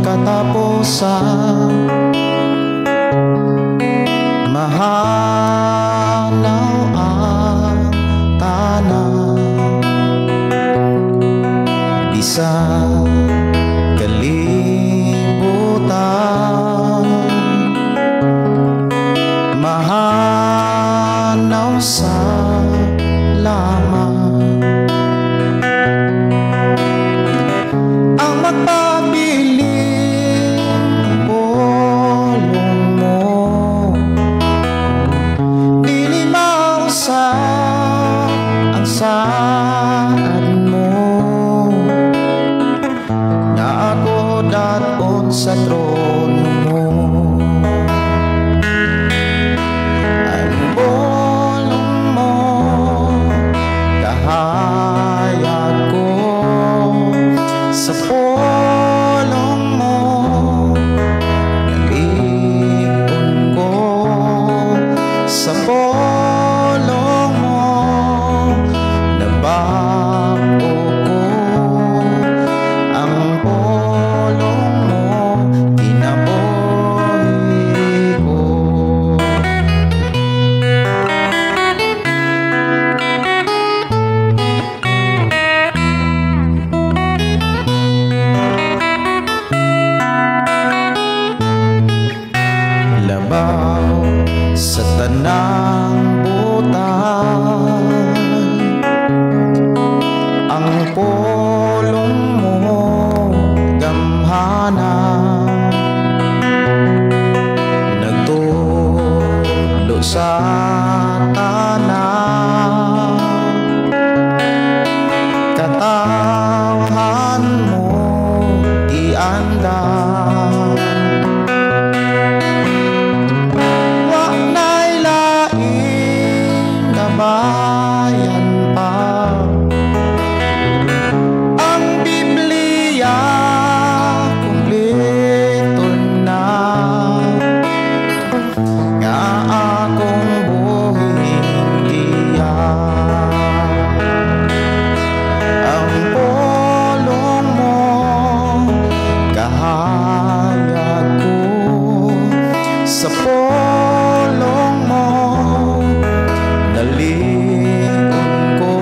Katapusan. Mahanaw ang tanan, bisan kalibutan. Mahanaw sa lamang ang magpabilin pulong mo, dili mausab ang saad mo, nga ako daton sa trono mo. Ang pulong mo kahayag ko, sa pulong mo nalikon ko, sa pulong mo nabago ko, ang pulong mo kinabuhi ko. Labaw sa tanang butang, ang pulong mo gamhana, nagtudlo sa tanan, katawhan mo giandam. Wa na'y laing gabayan pa, ang Biblia kumpleto na, nga akong buhing giya. Ang pulong mo kahayag ko, sa pulong mo nalikon ko,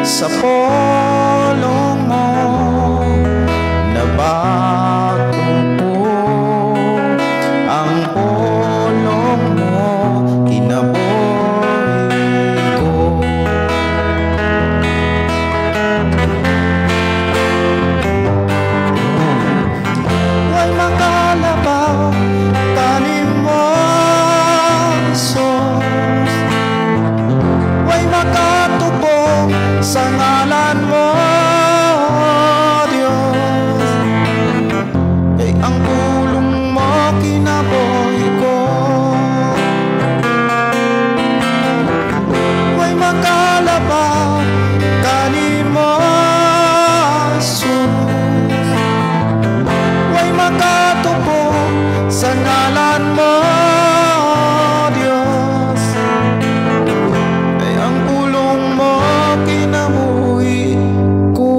sa pulong mo nabago ko, ang pulong mo kinabuhi ko. Way makalabaw kanimo, Jesus, way makatubong sa ngalan mo, Diyos, kay ang pulong mo kinabuhi ko. Way makalabaw kanimo, Jesus, way makatubong sa ngalan mo, Diyos, kay ang pulong mo kinabuhi ko.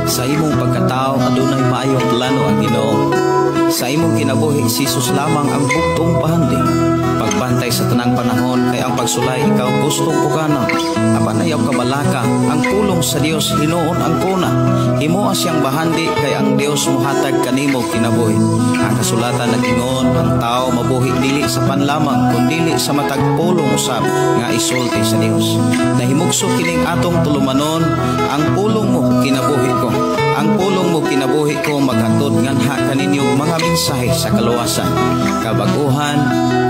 Sa imong pagkatao adunay maayong plano ang Ginoo. Sa imong kinabuhi si Jesus lamang ang bugtong pahandi. Pagbantay sa tanang panahon kay ang pagsulay ikaw gustong pugana. Apan ayaw kabalaka ang pulong sa Dios hinuon ang kuna. Himoa siyang bahandi kay ang Dios mohatag kanimo kinabuhi. Ang kasulatan nag-ingon ang tao mabuhi dili sa panlamang kundili sa matag pulong usab nga isulti sa Dios. Nahimugso kining atong tulumanon, ang pulong mo kinabuhi ko. Ang pulong mo kinabuhi ko maghatod nganha kaninyo mga mensahe sa kaluwasan, kabaguhan,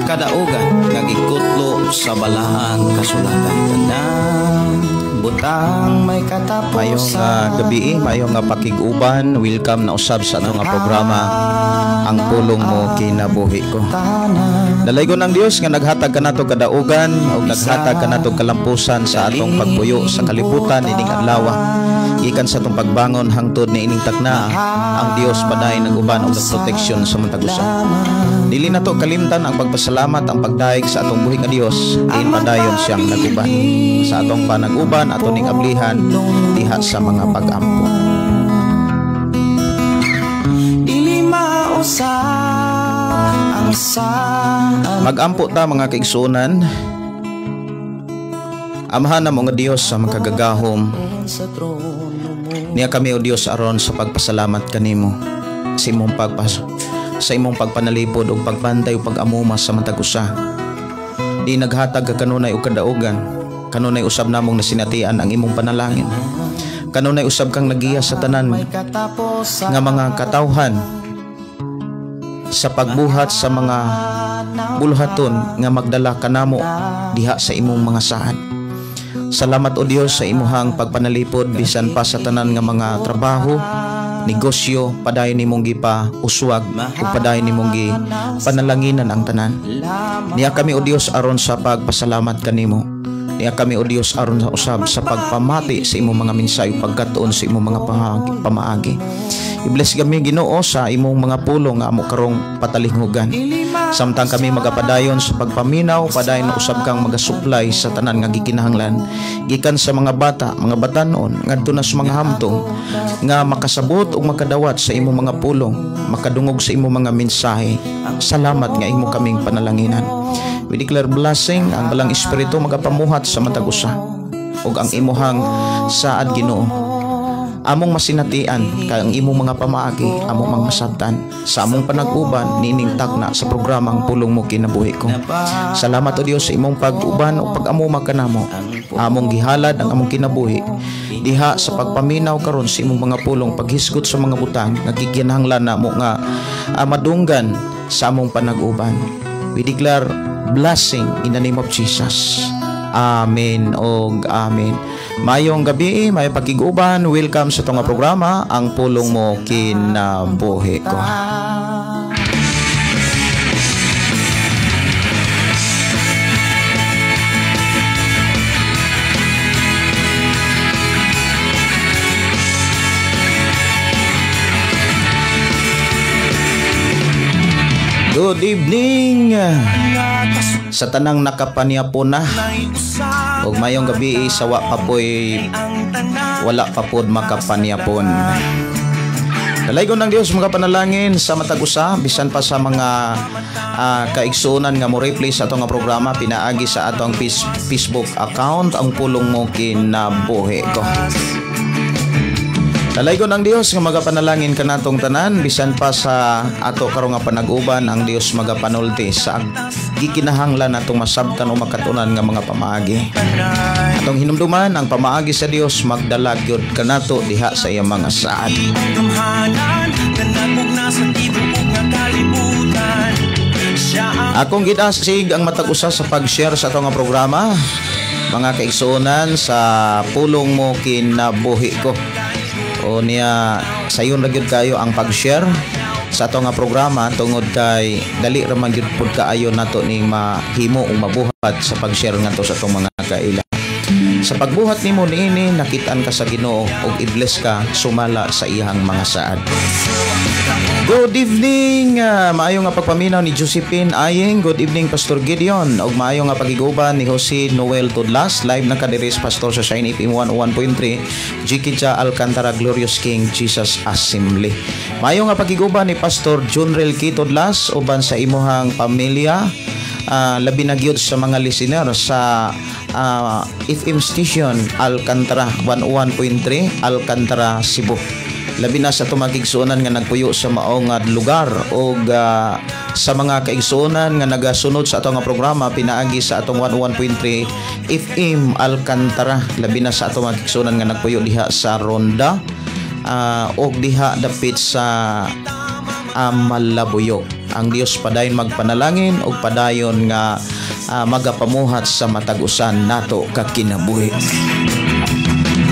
kadaugan nga gikutlo sa balaang kasulatan. Tanang buntag. Butang may katapusan. Mayong gabi, mayong pakig-uban. Welcome na usab sa atong programa Ang Pulong Mo Kinabuhi Ko. Dalaygon ang Dios nga naghatag kanato kadaugan ug naghatag kanato kalampusan sa atong pagpuyo sa kalibutan ining adlaw. Gikan sa atong pagbangon hangtod ni ining takna, ang Dios padayon nag-uban og nagproteksyon sa matag usa. Dili nato kalimtan ang pagpasalamat, ang pagdayeg sa atong buhi nga Dios, diin padayon siyang nag-uban. Sa atong panag-uban ato ning ablihan diha sa mga pag-ampo. Dili mausab ang Mag-ampo ta mga kaigsuonan. Amahan namo nga Dios sa makagagahom. Niya kami o Dios aron sa pagpasalamat kanimo sa imong sa imong pagpanalipod ug pagbantay ug pag-amuma sa matag usa. Di naghatag ka kanunay og kadaugan, kanunay usab namong nasinatian ang imong panalangin. Kanunay usab kang nagiya sa tanan nga mga katawhan sa pagbuhat sa mga buluhaton nga magdala kanamo diha sa imong mga saad. Salamat o Dios sa imuhang pagpanalipod bisan pa sa tanan nga mga trabaho, negosyo, padayon nimong gipa uswag ug padayon nimong gi panalanginan ang tanan. Niya kami o Dios aron sa pagpasalamat kanimo. Niya kami o Dios aron sa usab sa pagpamati sa imong mga mensahe ug pagkatuon sa imong mga pamaagi. I-bless kami Ginoo sa imong mga pulong nga amo karong patalinghugan. Samtang kami magapadayon sa pagpaminaw, padayon usab kang magasupply sa tanan nga gikinahanglan gikan sa mga bata, mga batanon ngadto na sa mga hamtong nga makasabot ug makadawat sa imong mga pulong, makadungog sa imong mga mensahe. Salamat nga imo kaming panalanginan. We declare blessing, ang balang espiritu magapamuhat sa matag usa ug ang imuhang saad Ginoo. Among masinatian kay ang imong mga pamaagi, among mga masabtan sa among panag-uban nining tagna sa programang Pulong Mo Kinabuhi Ko. Salamat o Dios sa imong pag-uban o pag-amuma kanamo. Among gihalad ang among kinabuhi diha sa pagpaminaw karon sa imong mga pulong, paghisgot sa mga butang nga gikinahanglan namo nga madunggan sa among panag-uban. We declare blessing in the name of Jesus. Amen og amen. Mayong gabi, may pakig-uban. Welcome sa itong programa, Ang Pulong Mo Kinabuhi Ko. Good evening sa tanang nakapaniapon na ug mayong gabi sa wa pa po'y wala pa pod makapaniapon. Dalaygon ng Dios mga panalangin sa matag usa bisan pa sa mga kaigsuonan nga mo replay sa atong programa pinaagi sa atong Facebook account Ang Pulong Mo Kinabuhi Ko. Dalaygon ang Dios nga magapanalangin kanatong tanan bisan pa sa ato karong nga panag-uban, ang Dios magapanulti sa gikinahanglan natong masabtan o makatunan nga mga pamaagi. Atong hinumduman ang pamaagi sa Dios magdala gyud kanato diha sa iyang mga saad. Akong gidasig ang matag usa sa pag-share sa atong programa mga kaigsuonan sa Pulong Mo Kinabuhi Ko. O niya sayon ra gyud kayo ang pag-share sa ato nga programa tungod kay dali ra man gyud pud kaayo nato ning mahimo ug mabuhat sa pag-share ngadto sa atong mga kaila. Sa pagbuhat nimo niini nakit-an ka sa Ginoo ug i-bless ka sumala sa iyang mga saad. Good evening, maayo nga pagpaminaw ni Josephine Ayeng. Good evening Pastor Gideon ug maayo nga pagiguban ni Jose Noel Tudlas. Live na kadiri Pastor sa Shine FM 101.3 Jikija Alcantara Glorious King Jesus Assembly. Maayo nga pagiguban ni Pastor Junrel K. Tudlas uban sa imuhang pamilya. Labi na gyud sa mga listener sa FM station Alcantara 101.3 Alcantara Cebu. Labi na sa tumagigsuonan nga nagpuyo sa maong lugar og sa mga kaigsuonan nga nagasunod sa atong programa pinaagi sa atong 101.3 FM Alcantara. Labi na sa atong mga kaigsuonan nga nagpuyo diha sa Ronda og diha dapit sa Malabuyok. Ang Dios padayon magpanalangin og padayon nga magapamuhat sa matag usan nato kakinabuhi.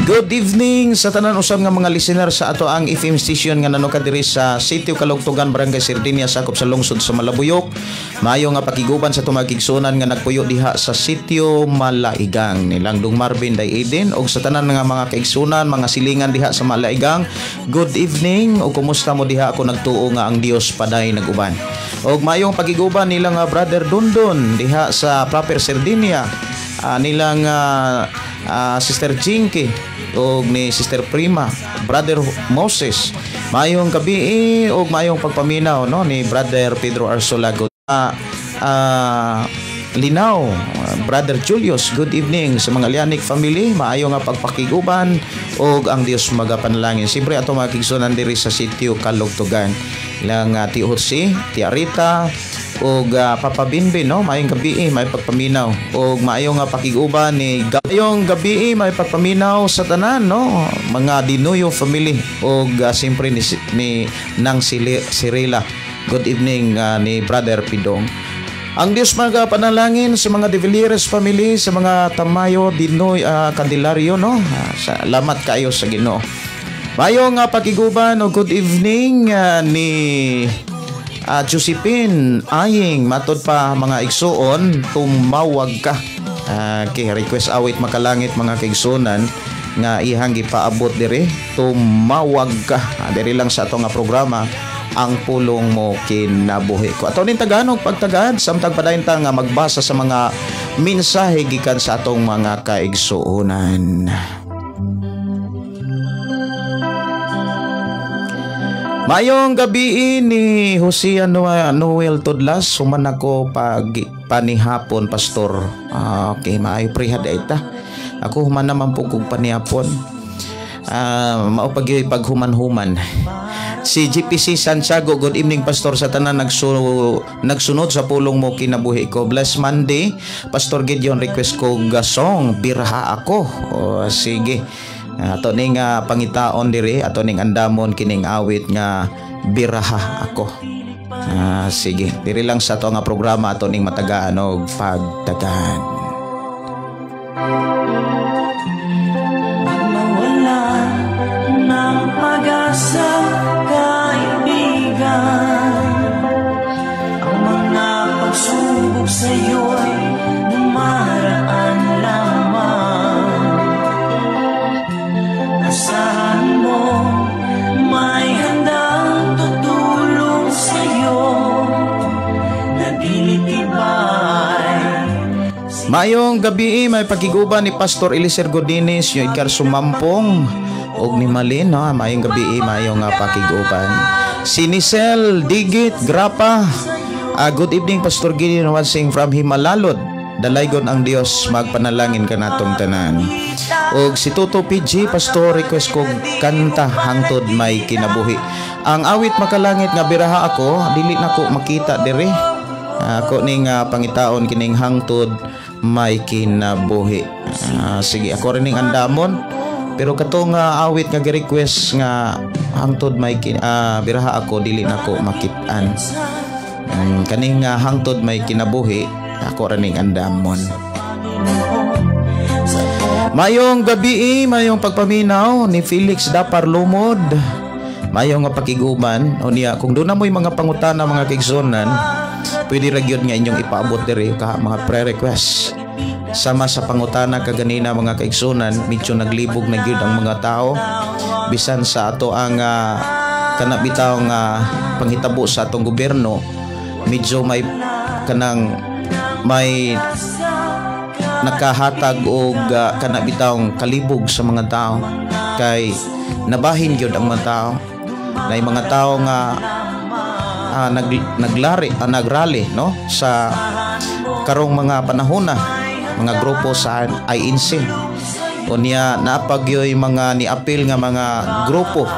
Good evening sa tanan usab nga mga listener sa ato ang FM station nga nanuka diri sa Sitio Kalugtugan, Barangay Sardinia, sakop sa lungsod sa Malabuyok. Maayo nga pakiguban sa tumagigsunan nga nagpuyo diha sa Sitio Malaigang nilang Dong Marvin, Day Eden, ug sa tanan nga mga kaigsunan, mga silingan diha sa Malaigang. Good evening ug kumusta mo diha? Ako nagtuo nga ang Dios paday nag-uban. Ug maayong pakiguban nilang Brother Dundon diha sa Proper Sardinia, nilang Sister Jinky ug ni Sister Prima, Brother Moses. Maayong gabi ug maayong pagpaminaw, no, ni Brother Pedro Arsolago. Linaw, Brother Julius, good evening sa mga Lianik family, maayo nga pagpakiguban ug ang Dios magapanalangin. Siyempre ato mga kigsunan diri sa Sitio Kalugtugan. Ilang Ti Jose, Tia Rita, ug Papa Binbin, no, maayong gabi, may pagpaminaw ug maayo nga pakiguban ni Gayong gabi, may pagpaminaw sa tanan, no, mga Dinuyo family ug siyempre ni nang Sirila. Good evening ni Brother Pidong. Ang Diyos magapanalangin sa mga De Villieres family, sa mga Tamayo, Dinoy, Candelario, no? Salamat kayo sa Ginoo. Mayo nga pakiguban o good evening ni Josephine Aying, matod pa mga igsuon, "Tumawag Ka." Okay, request awit makalangit, mga kaigsunan, nga ihang gipaabot diri, "Tumawag Ka." Diri lang sa ato nga programa, Ang Pulong Mo Kinabuhi Ko. Ato ning taganog pagtagad samtang padayon ta nga magbasa sa mga mensahe gikan sa atong mga kaigsuonan. Mayong gabi ni Jose Noel Tudlas, human ako pag panihapon, pastor. Okay, maayo prehad ita. Ako human naman po kog panihapon. Mao pag paghuman-human. Si GPC Santiago, good evening, pastor, sa tanan nagsunod sa Pulong Mo Kinabuhi Ko. Bless Monday, Pastor Gideon, request ko gasong "Biraha Ako." O, sige. Ato ning pangitaon diri, ato ning andamon kining awit nga "Biraha Ako." Sige, diri lang sa ato nga programa ato ning matagaan og pagtagaan. Mawala ng pag-asa, kaibigan. Ang mga pagsubok sa'yo'y dumaraan lamang. Asahan mo, may handang tutulong sa'yo na dili tibay. Mayong gabi, may pagkiguban ni Pastor Eliser Godines, yung Edgar Sumampong, og ni Malin, no? Mayong gabi, mayong pakiguban. Si Nicel Digit Grapa, good evening, Pastor Gideon, watching from Himalalod. Dalaygon ang Dios, magpanalangin kanatong tanan. Og si Toto PG, "Pastor, request ko kanta 'Hangtod May Kinabuhi.'" Ang awit makalangit nga "Biraha Ako" dili nako makita diri. Ako ning pangitaon kining "Hangtod May Kinabuhi." Sige, ako rin ning andamon. Pero katong awit nga gi-request nga hangtod may "Biraha Ako" dili nako makit-an. Kaning "Hangtod May Kinabuhi" ako ra ning andamon. Mayong gabi, mayong pagpaminaw ni Felix Dapar Lumod. Mayong nga pakiguban o niya kung doon na mo'y mga pangutana, mga kaigsunan, pwede ra gyud nga inyong ipaabot diri ka mga pre-request. Sama sa pangutana kaganina, mga kaigsunan, medyo naglibog na gyud ang mga tao bisan sa ato ang kana bitaw nga panghitabo sa atong gobyerno, medyo may kanang may nakahatag og kana bitawng kalibog sa mga tao kay nabahin gyud ang mga tao na mga tao nga nagrally, no, sa karong mga panahon na mga grupo sa INC. Unya naapagyoy mga niapil nga mga grupo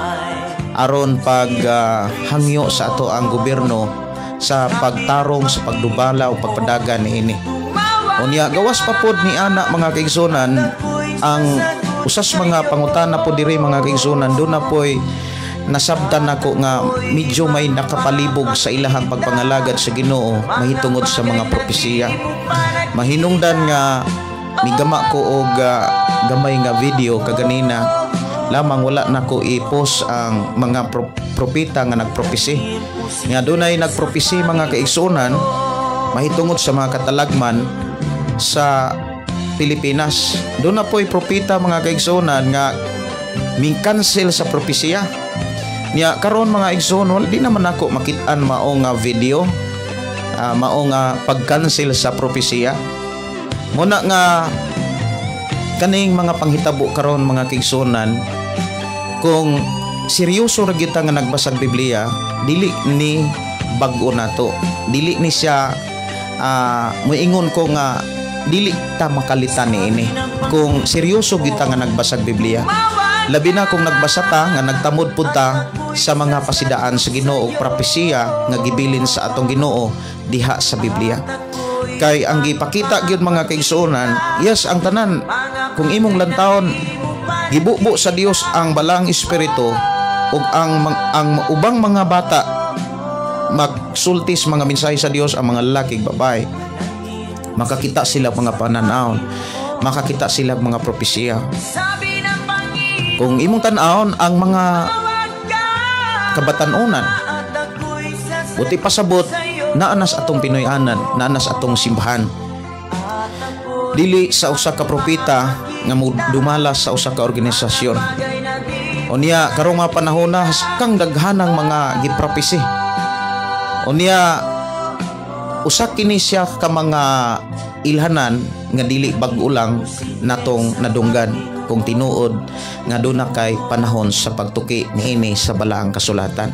aron pag hangyo sa ato ang gobyerno sa pagtarong sa pagdubala o pagpadagan niini. Unya gawas pa pod ni ana, mga kaigsunan, ang usas mga pangutana po diri, mga kaigsunan, doon na po'y nasabtan nako nga medyo may nakapalibog sa ilahang pagpangalagad sa Ginoo mahitungod sa mga propesiya. Mahinungdan nga migama ko og gamay nga video kaganina lamang, wala nako i-post ang mga propeta nga nagpropesi. Nga dunay nagpropesi, mga kaigsuonan, mahitungod sa mga katalagman sa Pilipinas. Duna po'y propeta, mga kaigsuonan, nga ming-cancel sa propesiya. Nya karon, mga igsoon, wala di naman ako makit-an mao nga video, mao nga pag-cancel sa propesiya. Muna nga kaning mga panghitabo karon, mga kaigsuonan, kung seryoso ra gyud ta nga nagbasag Biblia, dili ni bag-o nato. Dili ni siya moingon ko nga dili ta makalitan niini kung seryoso gyud ta nga nagbasag Biblia. Labi na kung nagbasa ta nga nagtamod pud ta sa mga pasidaan sa Ginoo ug propesiya nga gibilin sa atong Ginoo diha sa Biblia. Kay ang gipakita gyud, mga kaigsuonan, yes, ang tanan, kung imong lantawon, gibubo sa Dios ang Balaang Espiritu ug ang ubang mga bata magsultis mga mensahe sa Dios. Ang mga lalaki ug babae, makakita sila mga pananawon, makakita sila mga propesiya. Kung imong tan-awon ang mga kabatan-onan, buti pasabot naa nas atong Pinoy-anan, naa nas atong simbahan, dili sa usa ka propeta nga dumala sa usa ka organisasyon. Unya karong mga panahon na kang daghanang mga gipropesi. Unya usa kini siya ka mga ilhanan nga dili bag-o lang natong nadunggan kung tinuod nga duna kay panahon sa pagtuki niini sa Balaang Kasulatan.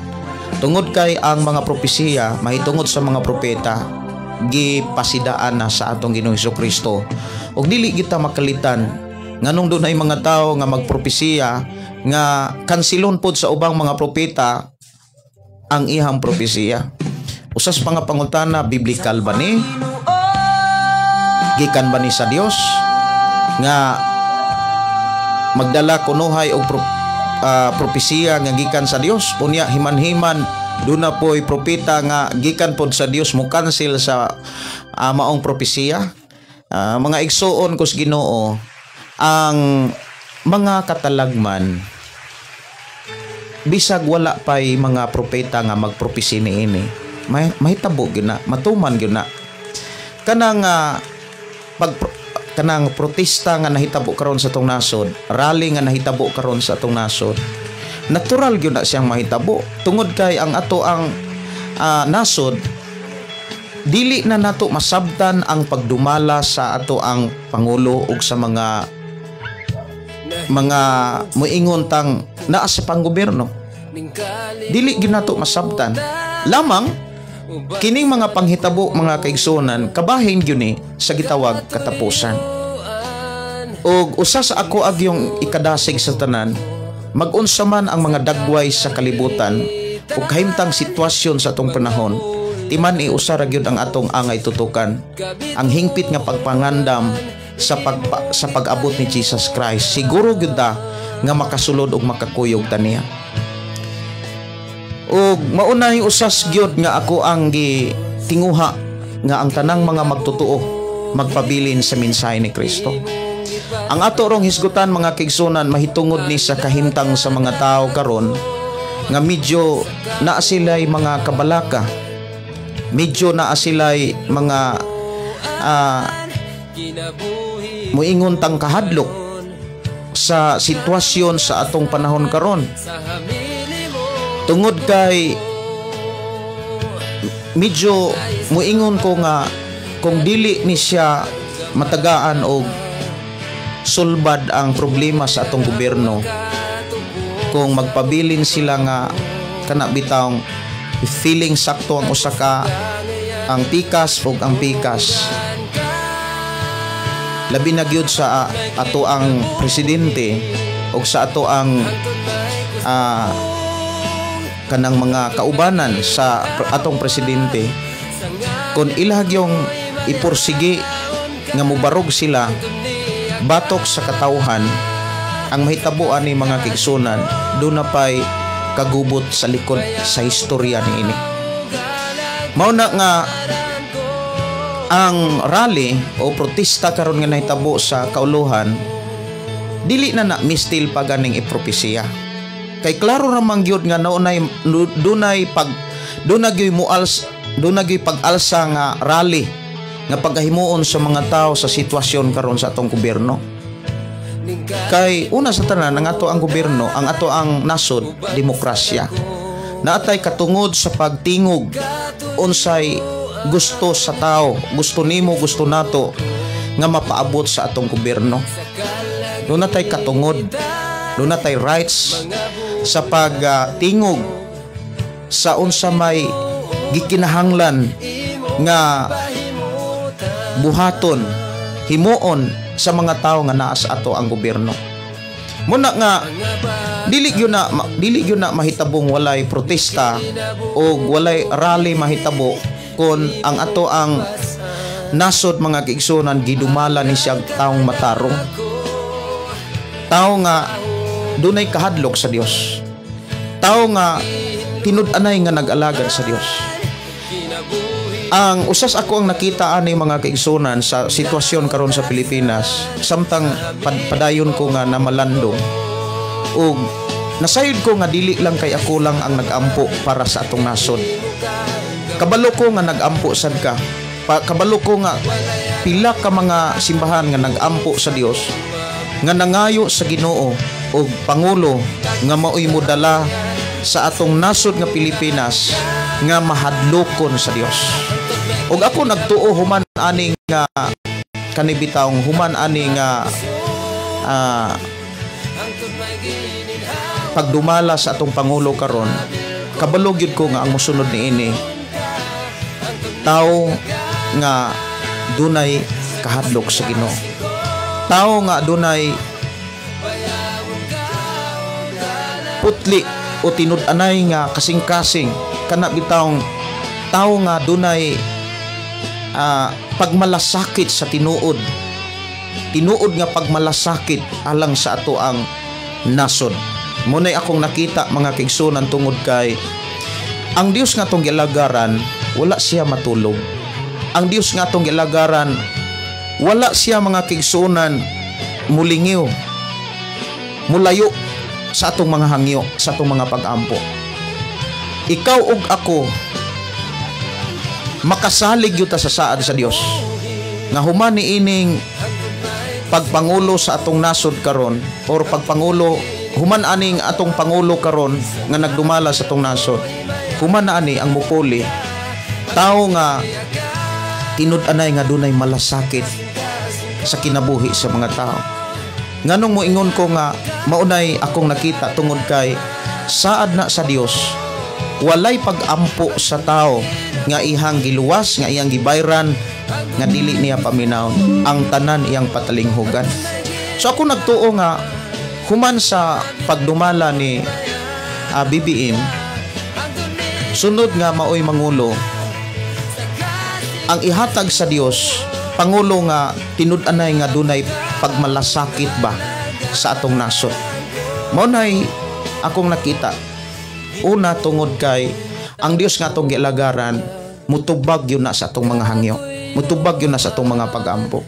Tungod kay ang mga propesiya mahitungod sa mga propeta gipasidaan na sa atong Ginoong Kristo. Ug dili kita makalitan nganong dunay mga tawo nga magpropesiya nga kansilon pod sa ubang mga propeta ang ihang propesiya. Usas mga pangutana, biblical ba ni? Gikan ba ni sa Dios nga magdala kunuhay og propesiya nga gikan sa Dios? Unya himan-himan duna po'y propeta nga gikan pod sa Dios mo cancel sa maong propesiya. Mga igsuon ko sa Ginoo, ang mga katalagman, bisag wala pay mga propeta nga magpropesi niini, may mahitabo gyud na, matuman gyud na kanang pag kanang protesta nga nahitabo karon sa atong nasod, rally nga nahitabo karon sa atong nasod. Natural gyud na siyang mahitabo tungod kay ang ato ang nasod, dili na nato masabtan ang pagdumala sa ato ang pangulo ug sa mga moingon tang naa sa panggobyerno. Dili gyud nato masabtan. Lamang kining mga panghitabo, mga kaigsuonan, kabahin gyud ni sa gitawag katapusan. Ug usa sa ako agyong ikadasig sa tanan, magunsa man ang mga dagway sa kalibutan ug kahimtang sitwasyon sa atong panahon, timan iusa ra gyud ang atong angay tutukan, ang hingpit nga pagpangandam sa pag-abot ni Jesus Christ. Siguro gyud ta nga makasulod ug makakuyog ta niya. Ug maunay usas gyud nga ako ang gitinguha nga ang tanang mga magtotoo magpabilin sa mensahe ni Kristo. Ang ato rong hisgutan, mga kaigsuonan, mahitungod ni sa kahimtang sa mga tao karon nga medyo naa sila'y mga kabalaka, medyo naa sila'y mga muingon tang kahadlok sa sitwasyon sa atong panahon karon, tungod kay medyo muingon ko nga kung dili ni siya matagaan og sulbad ang problema sa atong gobyerno, kung magpabilin sila nga kana bitawng feeling sakto ang usa ka ang pikas ug ang pikas, labi na gyud sa ato ang presidente ug sa ato ang kanang mga kaubanan sa atong presidente, kung ilag yung ipursige nga mubarog sila batok sa katawhan, ang mahitabuan ni, mga kaigsuonan, duna pay kagubot sa likod sa istorya niini. Mao na nga ang rally o protesta karon nga nahitabo sa kauluhan Dili na na mistil pa ganing ipropesiya. Kay klaro ramang gyud nga naunay dunay pag dunay gyud muals, dunay gyud pag-alsa nga rally nga pagkahimuon sa mga tao sa sitwasyon karon sa atong gobyerno. Kay una sa tanan, ang ato ang gobyerno, ang ato ang nasod, demokrasya. Naatay katungod sa pagtingog unsay gusto sa tao, gusto nimo, gusto nato nga mapaabot sa atong gobyerno. Doon natay katungod, doon natay rights sa pagtingog sa unsa may gikinahanglan nga buhaton, himuon sa mga tao nga naa sa ato ang gobyerno. Muna nga dili gyud na mahitabong walay protesta o walay rally mahitabo kon ang ato ang nasod, mga kaigsunan, gidumala ni siya taong matarong. Tao nga dunay kahadlok sa Dios. Tao nga tinud-anay nga nag-alagad sa Dios. Ang usas ako ang nakita ani, mga kaigsunan, sa sitwasyon karon sa Pilipinas samtang padayon ko nga namalandong ug nasayod ko nga dili lang kay ako lang ang nagampo para sa atong nasod. Kabalo ko nga nagampo sad ka. Kabalo ko nga pila ka mga simbahan nga nagampo sa Dios nga nangayo sa Ginoo og pangulo nga maoy modala sa atong nasod nga Pilipinas nga mahadlokon sa Dios. Ug ako nagtuo human ani nga kanibitawng human ani nga pagdumala sa atong pangulo karon, kabalo gyud ko nga ang mosunod niini tao nga dunay kahadlok sa Ginoo. Tao nga dunay putli o tinud-anay nga kasing-kasing, kana bitawng tao nga dunay pagmalasakit sa tinuod. Tinuod nga pagmalasakit alang sa ato ang nasod. Muna'y akong nakita, mga kaigsunan, tungod kay ang Dios nga atong gilagaran, wala siya matulog. Ang Dios nga atong gilagaran, wala siya, mga kaigsunan, mulingiw, mulayo sa atong mga hangyo, sa atong mga pag-ampo. Ikaw ug ako makasalig gyud ta sa saad sa Dios. Nga human niining pagpangulo sa atong nasod karon or pagpangulo human aning atong pangulo karon nga nagdumala sa atong nasod. Human na ani ang mupuli tao nga tinud-anay nga dunay malasakit sa kinabuhi sa mga tao. Nganong moingon ko nga maunay akong nakita? Tungod kay saad na sa Dios, walay pag-ampo sa tao nga ihang giluwas, nga iyang gibayran, nga dili niya paminawon. Ang tanan iyang patalinghugan. So ako nagtuo nga human sa pagdumala ni BBM, sunod nga maoy mangulo, ang ihatag sa Dios, pangulo nga tinud-anay nga dunay pagmalasakit ba sa atong nasod. Mao nay akong nakita. Una, tungod kay ang Dios nga atong gilagaran, mutubag yun na sa atong mga hangyo. Mutubag yun na sa atong mga pagampo.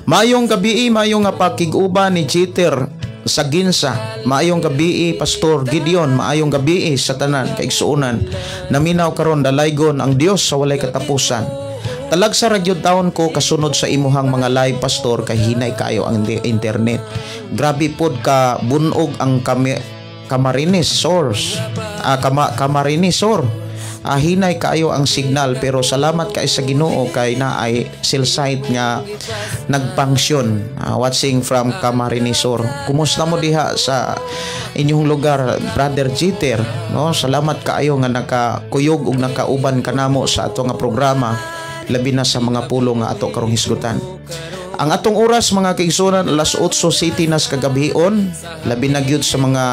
Maayong gabi, maayong nga pakig-uban ni Jeter sa Ginsa. Maayong gabi, Pastor Gideon. Maayong gabi sa tanan kaigsuonan. Naminaw karon. Dalaygon ang Dios sa walay katapusan. Talagsa ra gyud taon ko kasunod sa imuhang mga live, Pastor, kay hinay kayo ang internet. Grabe pod ka bunog ang kami Camarines source. Camarines Sur. Hinay kaayo ang signal, pero salamat kay sa Ginoo kay naay cell site nga nagpangsyon. Watching from Camarines Sur. Kumusta mo diha sa inyong lugar, Brother Jeter, no? Salamat kaayo nga nakakuyog ug nakauban kanamo sa ato nga programa, labi na sa mga pulong nga ato karong hisgutan. Ang atong oras, mga kaigsunan, alas 8 city nas kagabion, labi na gyud sa mga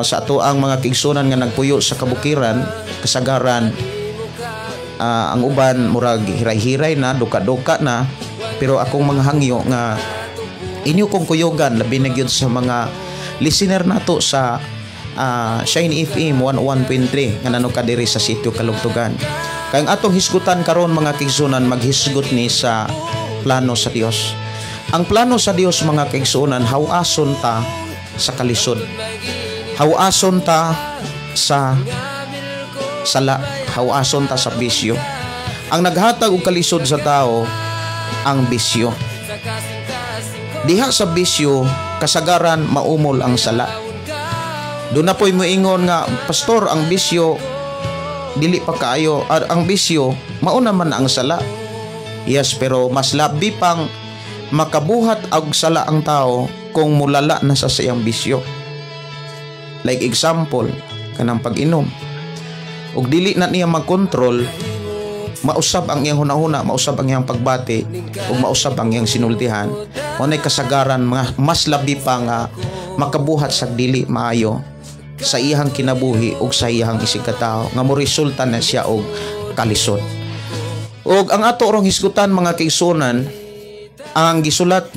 sa ato ang mga kaigsunan nga nagpuyo sa kabukiran, kasagaran ang uban murag hiray-hiray na, duka-duka na, pero akong mga hangyo nga inyo kong kuyugan, labi na gyud sa mga listener nato sa Shine FM 101.3 nga nano ka diri sa sitio Kalugtugan. Kay ang atong hisgutan karon, mga kaigsunan, maghisgot ni sa plano sa Dios. Ang plano sa Dios, mga kaigsuonan, hawason ta sa kalisod. Hawason ta sa sala, hawason ta sa bisyo. Ang naghatag og kalisod sa tao ang bisyo. Diha sa bisyo, kasagaran maumol ang sala. Doon na po'y moingon nga, "Pastor, ang bisyo dili pa kaayo, ang bisyo mauna man ang sala." Yes, pero mas labi pang makabuhat og sala ang tao kung mulala na sa siyang bisyo. Like example, kanang pag-inom. Ug dili na niya makontrol, mausab ang iyang hunahuna, mausab ang iyang pagbati, ug mausab ang iyang sinultihan. Mao kasagaran mga mas labi pa nga makabuhat sa dili maayo sa iyang kinabuhi ug sa iyang isigkatao nga mo resulta na siya og kalisod. Ug ang ato rong hisgutan, mga kaigsuonan, ang gisulat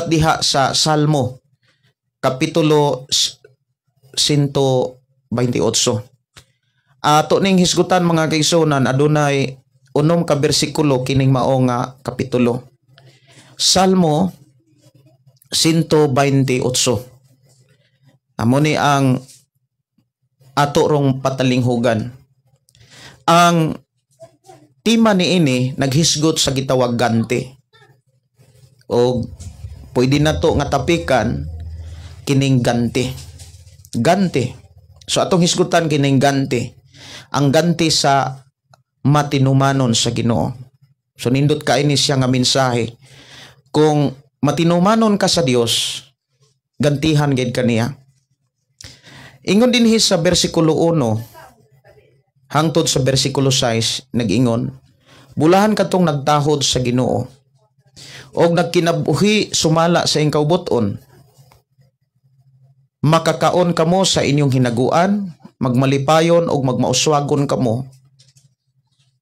diha sa Salmo kapitulo 128. Ato ning hisgutan, mga kaigsuonan, adunay 6 ka bersikulo kining mao nga kapitulo. Salmo 128. Amo ni ang ato rong patalinghugan. Ang tema ni ini naghisgot sa gitawag ganti. O pwede na to nga tapikan kining ganti. Ganti. So atong hisgutan kining ganti. Ang ganti sa matinumanon sa Ginoo. So nindot kay ni siya nga mensahe. Kung matinumanon ka sa Dios, gantihan gid kaniya. Ingon dinhi sa bersikulo 1 hangtod sa bersikulo 6, nag-ingon, "Bulahan katong nagtahod sa Ginoo og nagkinabuhi sumala sa iyang kaubuton. Makakaon kamo sa inyong hinaguan, magmalipayon og magmauswagon kamo.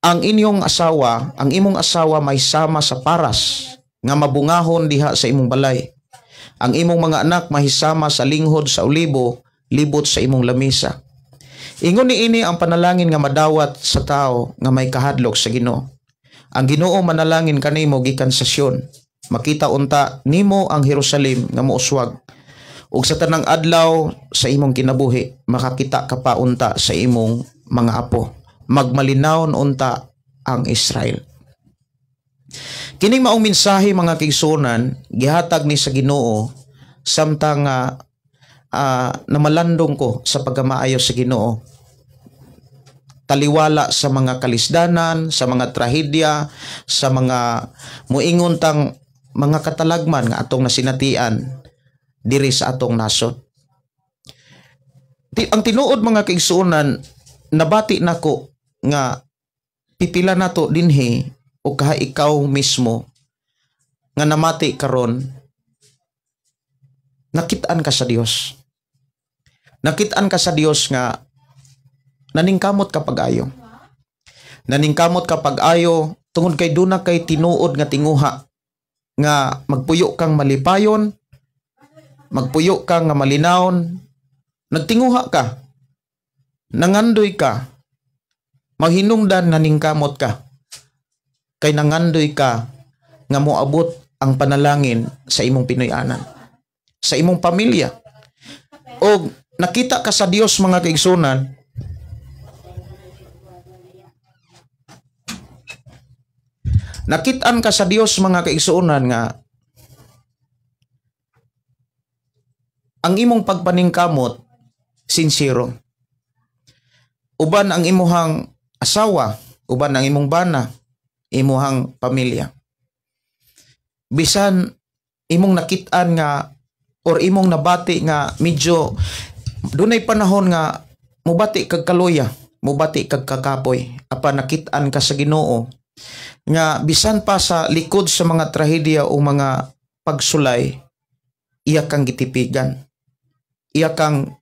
Ang inyong asawa, ang imong asawa may sama sa paras nga mabungahon diha sa imong balay. Ang imong mga anak mahisama sa linghod sa olibo libot sa imong lamisa. Ingon ni ini ang panalangin nga madawat sa tao nga may kahadlok sa Ginoo. Ang Ginoo manalangin kanimo gikan sa Sion. Makita unta nimo ang Jerusalem nga mouswag. Ug sa tanang adlaw sa imong kinabuhi makakita ka pa unta sa imong mga apo. Magmalinawon unta ang Israel." Kining maong mensahe, mga kaigsuonan, gihatag ni sa Ginoo samtang namalandong ko sa pagkamaayo sa Ginoo. Taliwala sa mga kalisdanan, sa mga trahedya, sa mga muingon tang mga katalagman nga atong nasinatian diri sa atong nasod. Ang tinuod, mga kaigsuonan, nabati nako nga pipila nato dinhi o kaha ikaw mismo nga namati karon, nakit-an ka sa Dios. Nakit-an ka sa Dios nga naningkamot ka pag-ayo. Naningkamot ka pag-ayo tungod kay duna kay tinuod nga tinguha nga magpuyo kang malipayon, magpuyo kang nga malinawon, nagtinguha ka, nangandoy ka, maghinungdan naningkamot ka, kay nangandoy ka nga moabot ang panalangin sa imong Pinoy-anan, sa imong pamilya. O nakita ka sa Dios, mga kaigsunan, nakitaan ka sa Dios, mga kaigsuonan, nga ang imong pagpaningkamot sincero. Uban ang imuhang asawa, uban ang imong bana, imuhang pamilya. Bisan imong nakitaan nga or imong nabati nga medyo dunay panahon nga mubati kag kaluya, mubati kag kakapoy, apan nakitaan ka sa Ginoo nga bisan pa sa likod sa mga trahedya o mga pagsulay, iya kang gitipigan, iya kang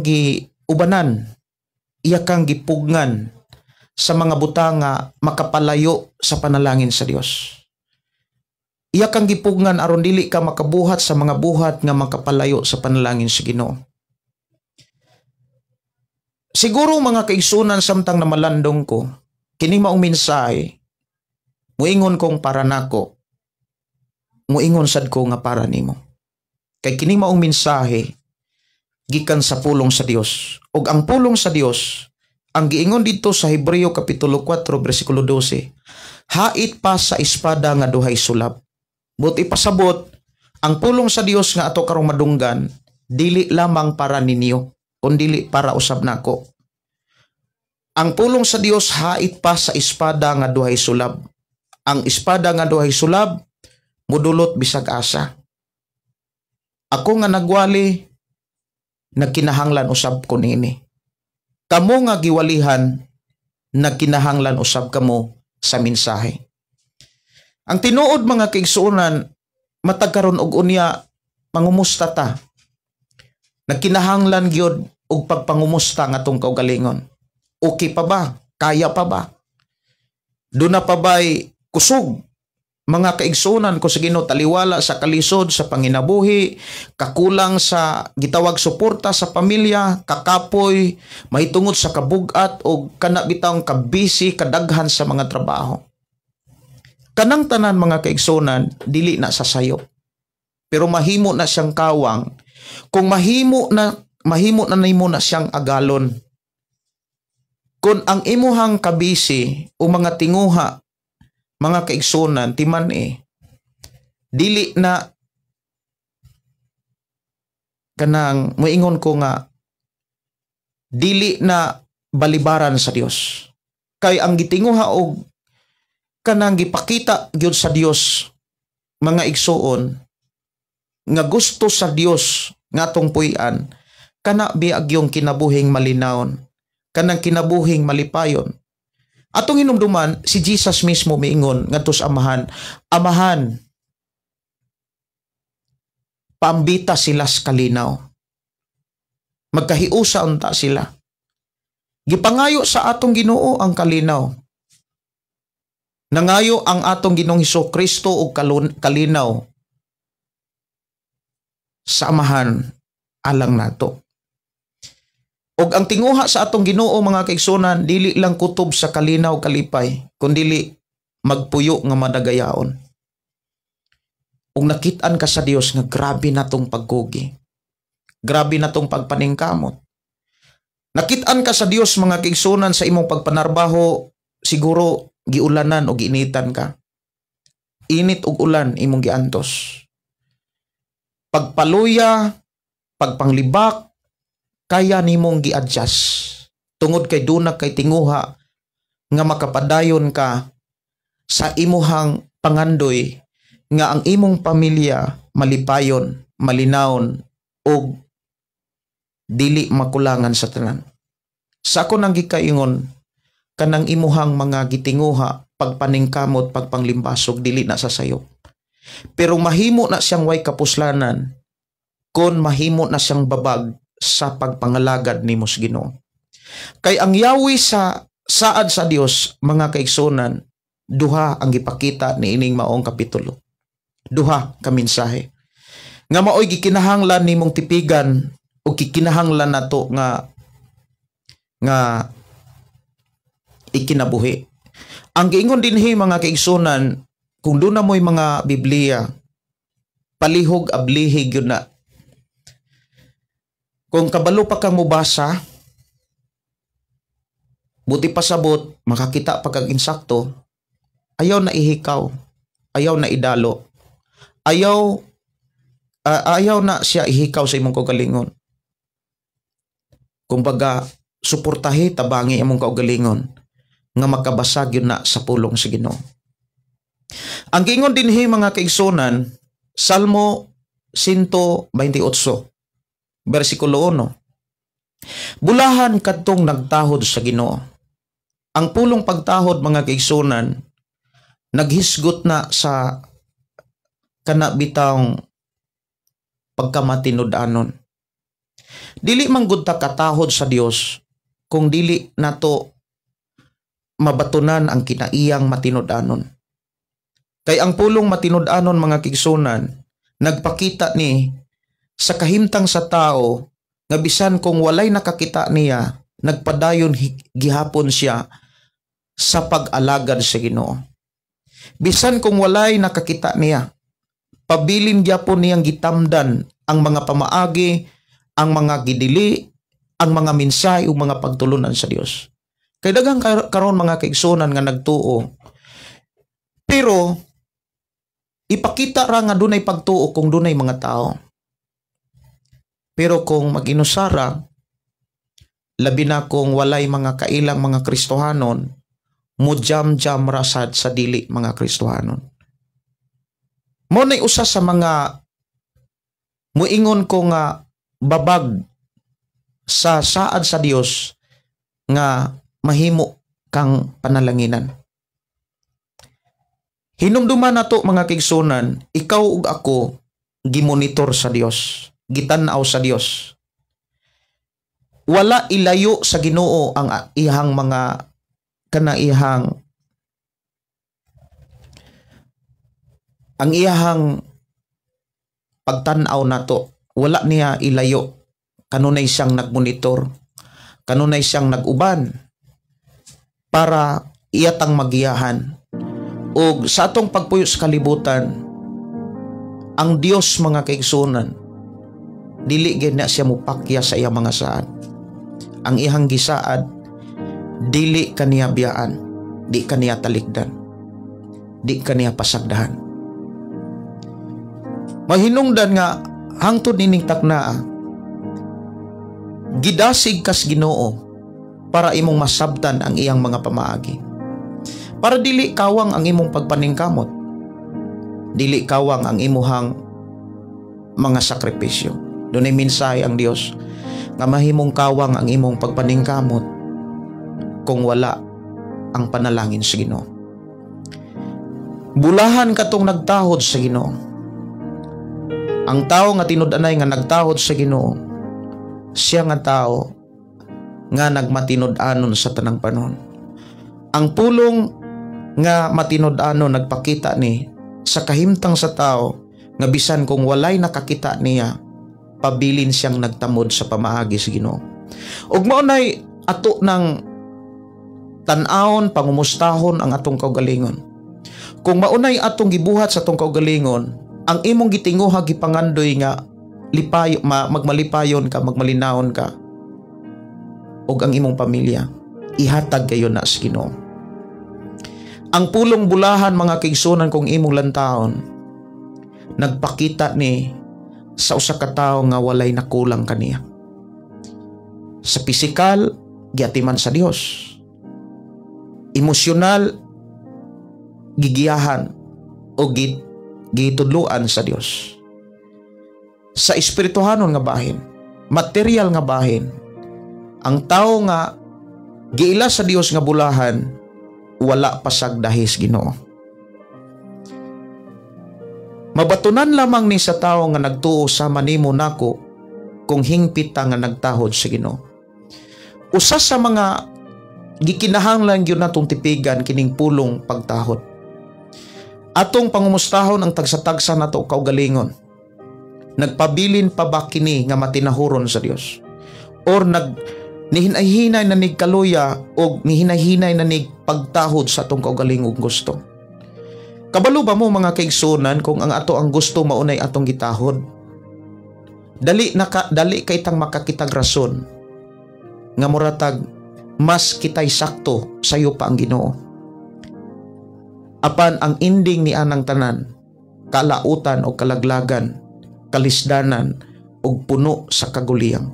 giubanan, iya kang gipugngan sa mga butang nga makapalayo sa panalangin sa Dios. Iya kang gipugngan aron dili ka makabuhat sa mga buhat nga makapalayo sa panalangin sa Ginoo. Siguro, mga kaigsunan, samtang namalandong ko, kini maong mensahe, muingon kong para nako. Muingon sad ko nga para nimo. Kay kini maong mensahe gikan sa pulong sa Dios. Ug ang pulong sa Dios, ang giingon dito sa Hebreo kapitulo 4 bersikulo 12, hait pa sa espada nga duhay sulab. But ipasabot, ang pulong sa Dios nga ato karong madunggan, dili lamang para ninyo, kundili para usab nako. Ang pulong sa Dios hait pa sa espada nga duhay sulab. Ang espada nga duhay sulab mudulot bisag asa. Ako nga nagwali, nagkinahanglan usab ko niini. Kamo nga giwalihan, nagkinahanglan usab kamo sa mensahe. Ang tinuod, mga kaigsuonan, matag karon og unya mangumusta ta. Nagkinahanglan gyud og pagpangumusta nga atong kaugalingon. Okay pa ba? Kaya pa ba? Duna pa ba'y kusog, mga kaigsunan ko sa Ginoo, taliwala sa kalisod sa panginabuhi, kakulang sa gitawag suporta sa pamilya, kakapoy, mahitungod sa kabugat o kana bitawng kabisi, kadaghan sa mga trabaho? Kanang tanan, mga kaigsunan, dili na sa sayop. Pero mahimo na siyang kawang kung mahimo na nimo na siyang agalon. Kung ang imuhang kabisi o mga tinguha, mga kaigsunan, timan eh, dili na kanang moingon ko nga dili na balibaran sa Dios. Kay ang gitinguha og kanang gipakita gyud sa Dios, mga igsuon, nga gusto sa Dios nga atong puy-an, kana biag yung kinabuhing malinawon, kanang kinabuhing malipayon. Atong hinumduman, si Jesus mismo miingon ngadto sa Amahan, "Amahan, paambita sila sa kalinaw." Magkahiusa unta sila. Gipangayo sa atong Ginoo ang kalinaw. Nangayo ang atong Ginoong Hesus Kristo og kalinaw sa Amahan alang nato. Og ang tinguha sa atong Ginoo, mga kaigsunan, dili lang kutob sa kalinaw, kalipay, kundili magpuyo nga madagayaon. Ug nakit-an ka sa Dios nga grabe na tong pagkugi. Grabe na tong pagpaningkamot. Nakit-an ka sa Dios, mga kaigsunan, sa imong pagpanarbaho, siguro giulanan o giinitan ka. Init ug ulan imong giantos. Pagpaluya, pagpanglibak, kaya nimong gi-adjust. Tungod kay duna kay tinguha nga makapadayon ka sa imuhang pangandoy nga ang imong pamilya malipayon, malinawon ug dili makulangan sa tanan. Sa ako nang gikaingon, kanang imuhang mga gitinguha, pagpaningkamot, pagpanglimbasog, dili na sa sayop. Pero mahimo na siyang way kapuslanan kung mahimo na siyang babag sa pagpangalagad nimo sa Ginoo. Kay ang yawi sa saad sa Dios, mga kaigsunan, duha ang gipakita ni ining maong kapitulo. Duha ka mensahe nga maoy gikinahanglan nimong tipigan o gikinahanglan nato nga nga ikinabuhi. Ang giingon dinhi, mga kaigsunan, kung duna mo'y mga Biblia, palihog ablihi gyud na. Kung kabalo pa kang mubasa, buti pasabot, makakita pa kag insakto, ayaw na ihikaw, ayaw na idalo, ayaw na siya ihikaw sa imong kaugalingon. Kumbaga, suportahi, tabangi imong kaugalingon nga makabasa gyud na sa pulong sa Ginoo. Ang giingon dinhi, mga kaigsunan, Salmo 128 versikulo 1. Bulahan kadtong nagtahod sa Ginoo. Ang pulong pagtahod, mga kaigsunan, naghisgot na sa kana bitawng pagkamatinud-anon. Dili man gud ta katahod sa Dios kung dili nato mabatunan ang kinaiyang matinud-anon. Kay ang pulong matinud-anon, mga kaigsunan, nagpakita ni sa kahimtang sa tao nga bisan kung walay nakakita niya, nagpadayon gihapon siya sa pag-alagad sa Ginoo. Bisan kung walay nakakita niya, Pabilin gyapon niyang gitamdan ang mga pamaagi, ang mga gidili, ang mga mensahe ug mga pagtulunan sa Dios. Kay daghang karon, mga kaigsunan, nga nagtuo. Pero ipakita ra nga dunay pagtuo kung dunay mga tao. Pero kung mag-inusara, labi na kung walay mga kailang mga Kristohanon, mo jam-jam rasad sa dili mga Kristohanon. Mo nay usa sa mga muingon ko nga babag sa saad sa Dios nga mahimo kang panalanginan. Hinumduman nato, mga kaigsunan, ikaw ug ako gimonitor sa Dios, gitan-aw sa Dios. Wala ilayo sa Ginoo ang ihang mga kanaihang ang iyahang pagtan-aw nato. Wala niya ilayo. Kanunay siyang nagmonitor, kanunay siyang nag-uban para iyatang magiyahan. Og sa atong pagpuyo sa kalibutan, ang Dios, mga kaigsunan, dili gyud na siya mupakya sa iyang mga saad. Ang iyang gisaad, dili kaniya biyaan, di kaniya talikdan, di kaniya pasagdahan. Mahinungdan nga hangtod nining taknaa, gidasig kas Ginoo para imong masabtan ang iyang mga pamaagi. Para dili kawang ang imong pagpaningkamot. Dili kawang ang imuhang mga sakripisyo. Dunay mensahe ang Dios nga mahimong kawang ang imong pagpaningkamot kung wala ang panalangin sa Ginoo. Bulahan katong nagtahod sa Ginoo. Ang tao nga tinud-anay nga nagtahod sa Ginoo, siya nga tao nga nagmatinud-anon sa tanang panahon. Ang pulong nga matinud-anon nagpakita ni sa kahimtang sa tao nga bisan kung walay nakakita niya, pabilin siyang nagtamod sa pamaagi sa Ginoo. Ug mao nay ato ng tan-awon, pangumustahon ang atong kaugalingon. Kung maunay atong gibuhat sa atong kaugalingon, ang imong gitinguha, gipangandoy nga lipayo, magmalipayon ka, magmalinahon ka, ug ang imong pamilya, ihatag kayo na sa Ginoo. Ang pulong bulahan, mga kaigsunan, kung imong lantawon, nagpakita ni sa usa ka tawo nga walay nakulang kaniya. Sa pisikal, giatiman sa Dios. Emosyonal, gigiyahan o gitudluan sa Dios. Sa espirituhanon nga bahin, material nga bahin, ang tao nga giila sa Dios nga bulahan, wala pasagdahis Ginoo. Mabatunan lamang ni sa tao nga nagtuo sama nimo nako kung hingpit ta nga nagtahod sa Ginoo. Usa sa mga gikinahanglan gyud natong tipigan kining pulong pagtahod. Atong pangumustahon ang tagsa-tagsa nato kaugalingon. Nagpabilin pa ba kini nga matinahuron sa Dios? Or nag nihinay-hinay na nig kaluya o nihinay-hinay na nig pagtahod sa atong kaugalingong gusto? Kabalo ba mo, mga kaigsunan, kung ang ato ang gusto maunay atong gitahod? Dali kay tang makakitag rason nga muratag mas kitay sakto sayo pa ang Ginoo. Apan ang ending ni anang tanan, kalautan o kalaglagan, kalisdanan ug puno sa kaguliyang.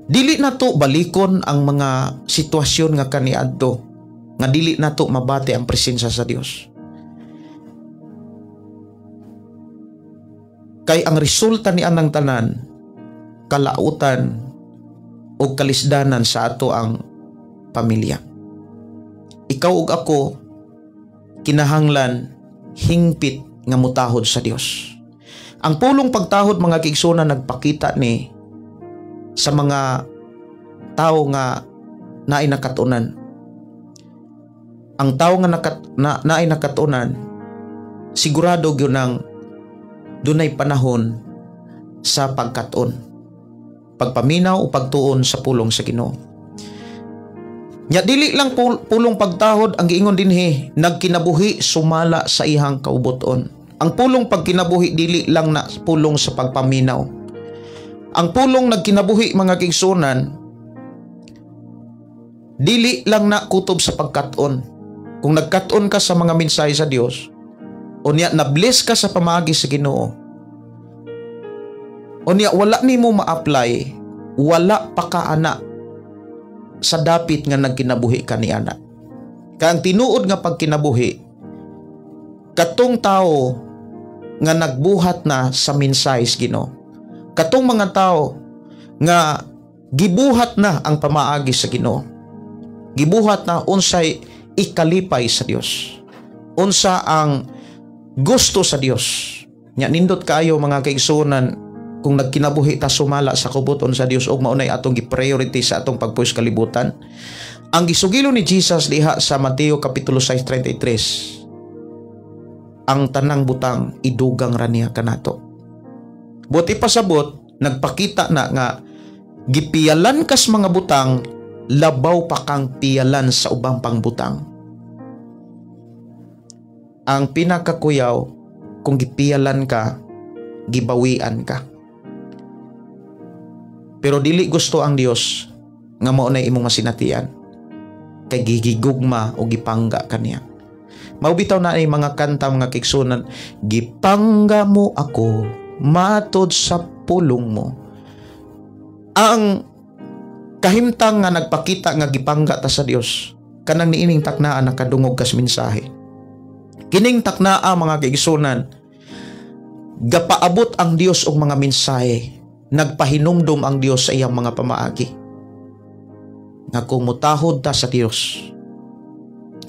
Dili nato balikon ang mga sitwasyon nga kaniadto nga dili nato mabati ang presensya sa Dios. Kay ang resulta ni anang tanan, kalautan o kalisdanan sa ato ang pamilya. Ikaw ug ako kinahanglan hingpit nga mutahod sa Dios. Ang pulong pagtahod, mga kaigsunan, nagpakita ni sa mga tao nga naay nakatunan. Ang tao nga naay nakatunan, sigurado gyud nang dunay panahon sa pagkaton, pagpaminaw o pagtuon sa pulong sa Ginoo. Nya dili lang pulong pagtahod ang giingon dinhi, nagkinabuhi sumala sa iyang kaubuton. Ang pulong pagkinabuhi dili lang na pulong sa pagpaminaw. Ang pulong nagkinabuhi, mga kaigsuonan, dili lang na kutob sa pagkat-on. Kung nagkat-on ka sa mga mensahe sa Dios, unya na-bless ka sa pamaagi sa Ginoo, unya wala nimo ma-apply, wala pa ka ana sa dapit nga nagkinabuhi ka ni ana. Kay ang tinuod nga pagkinabuhi, katong tao nga nagbuhat na sa mensahe sa Ginoo. Katong mga tao nga gibuhat na ang pamaagi sa Ginoo. Gibuhat na unsay ikalipay sa Dios. Unsa ang gusto sa Dios. Nya nindot kaayo, mga kaigsuonan, kung nagkinabuhi ta sumala sa kaubuton sa Dios ug maunay atong gi-priority sa atong pagpuyo sa kalibutan. Ang gisugilo ni Jesus diha sa Mateo kapitulo 6:33, ang tanang butang idugang ra niya kanato. Buot ipasabot, nagpakita na nga gipiyalan kas mga butang, labaw pa kang piyalan sa ubang pangbutang. Ang pinakakuyaw, kung gipiyalan ka, gibawian ka. Pero dili gusto ang Dios nga mao na imong masinatian. Kay gigigugma o gipangga kaniya. Mao bitaw na ay mga kanta, mga kaigsuonan, "Gipangga mo ako matod sa pulong mo." Ang kahimtang nga nagpakita nga gipangga ta sa Dios, kanang niining taknaa nakadungog kas mensahe. Kining taknaa, mga kaigsuonan, gapaabot ang Dios og mga mensahe, nagpahinumdum ang Dios sa iyang mga pamaagi. Nga kung mutahod ta sa Dios,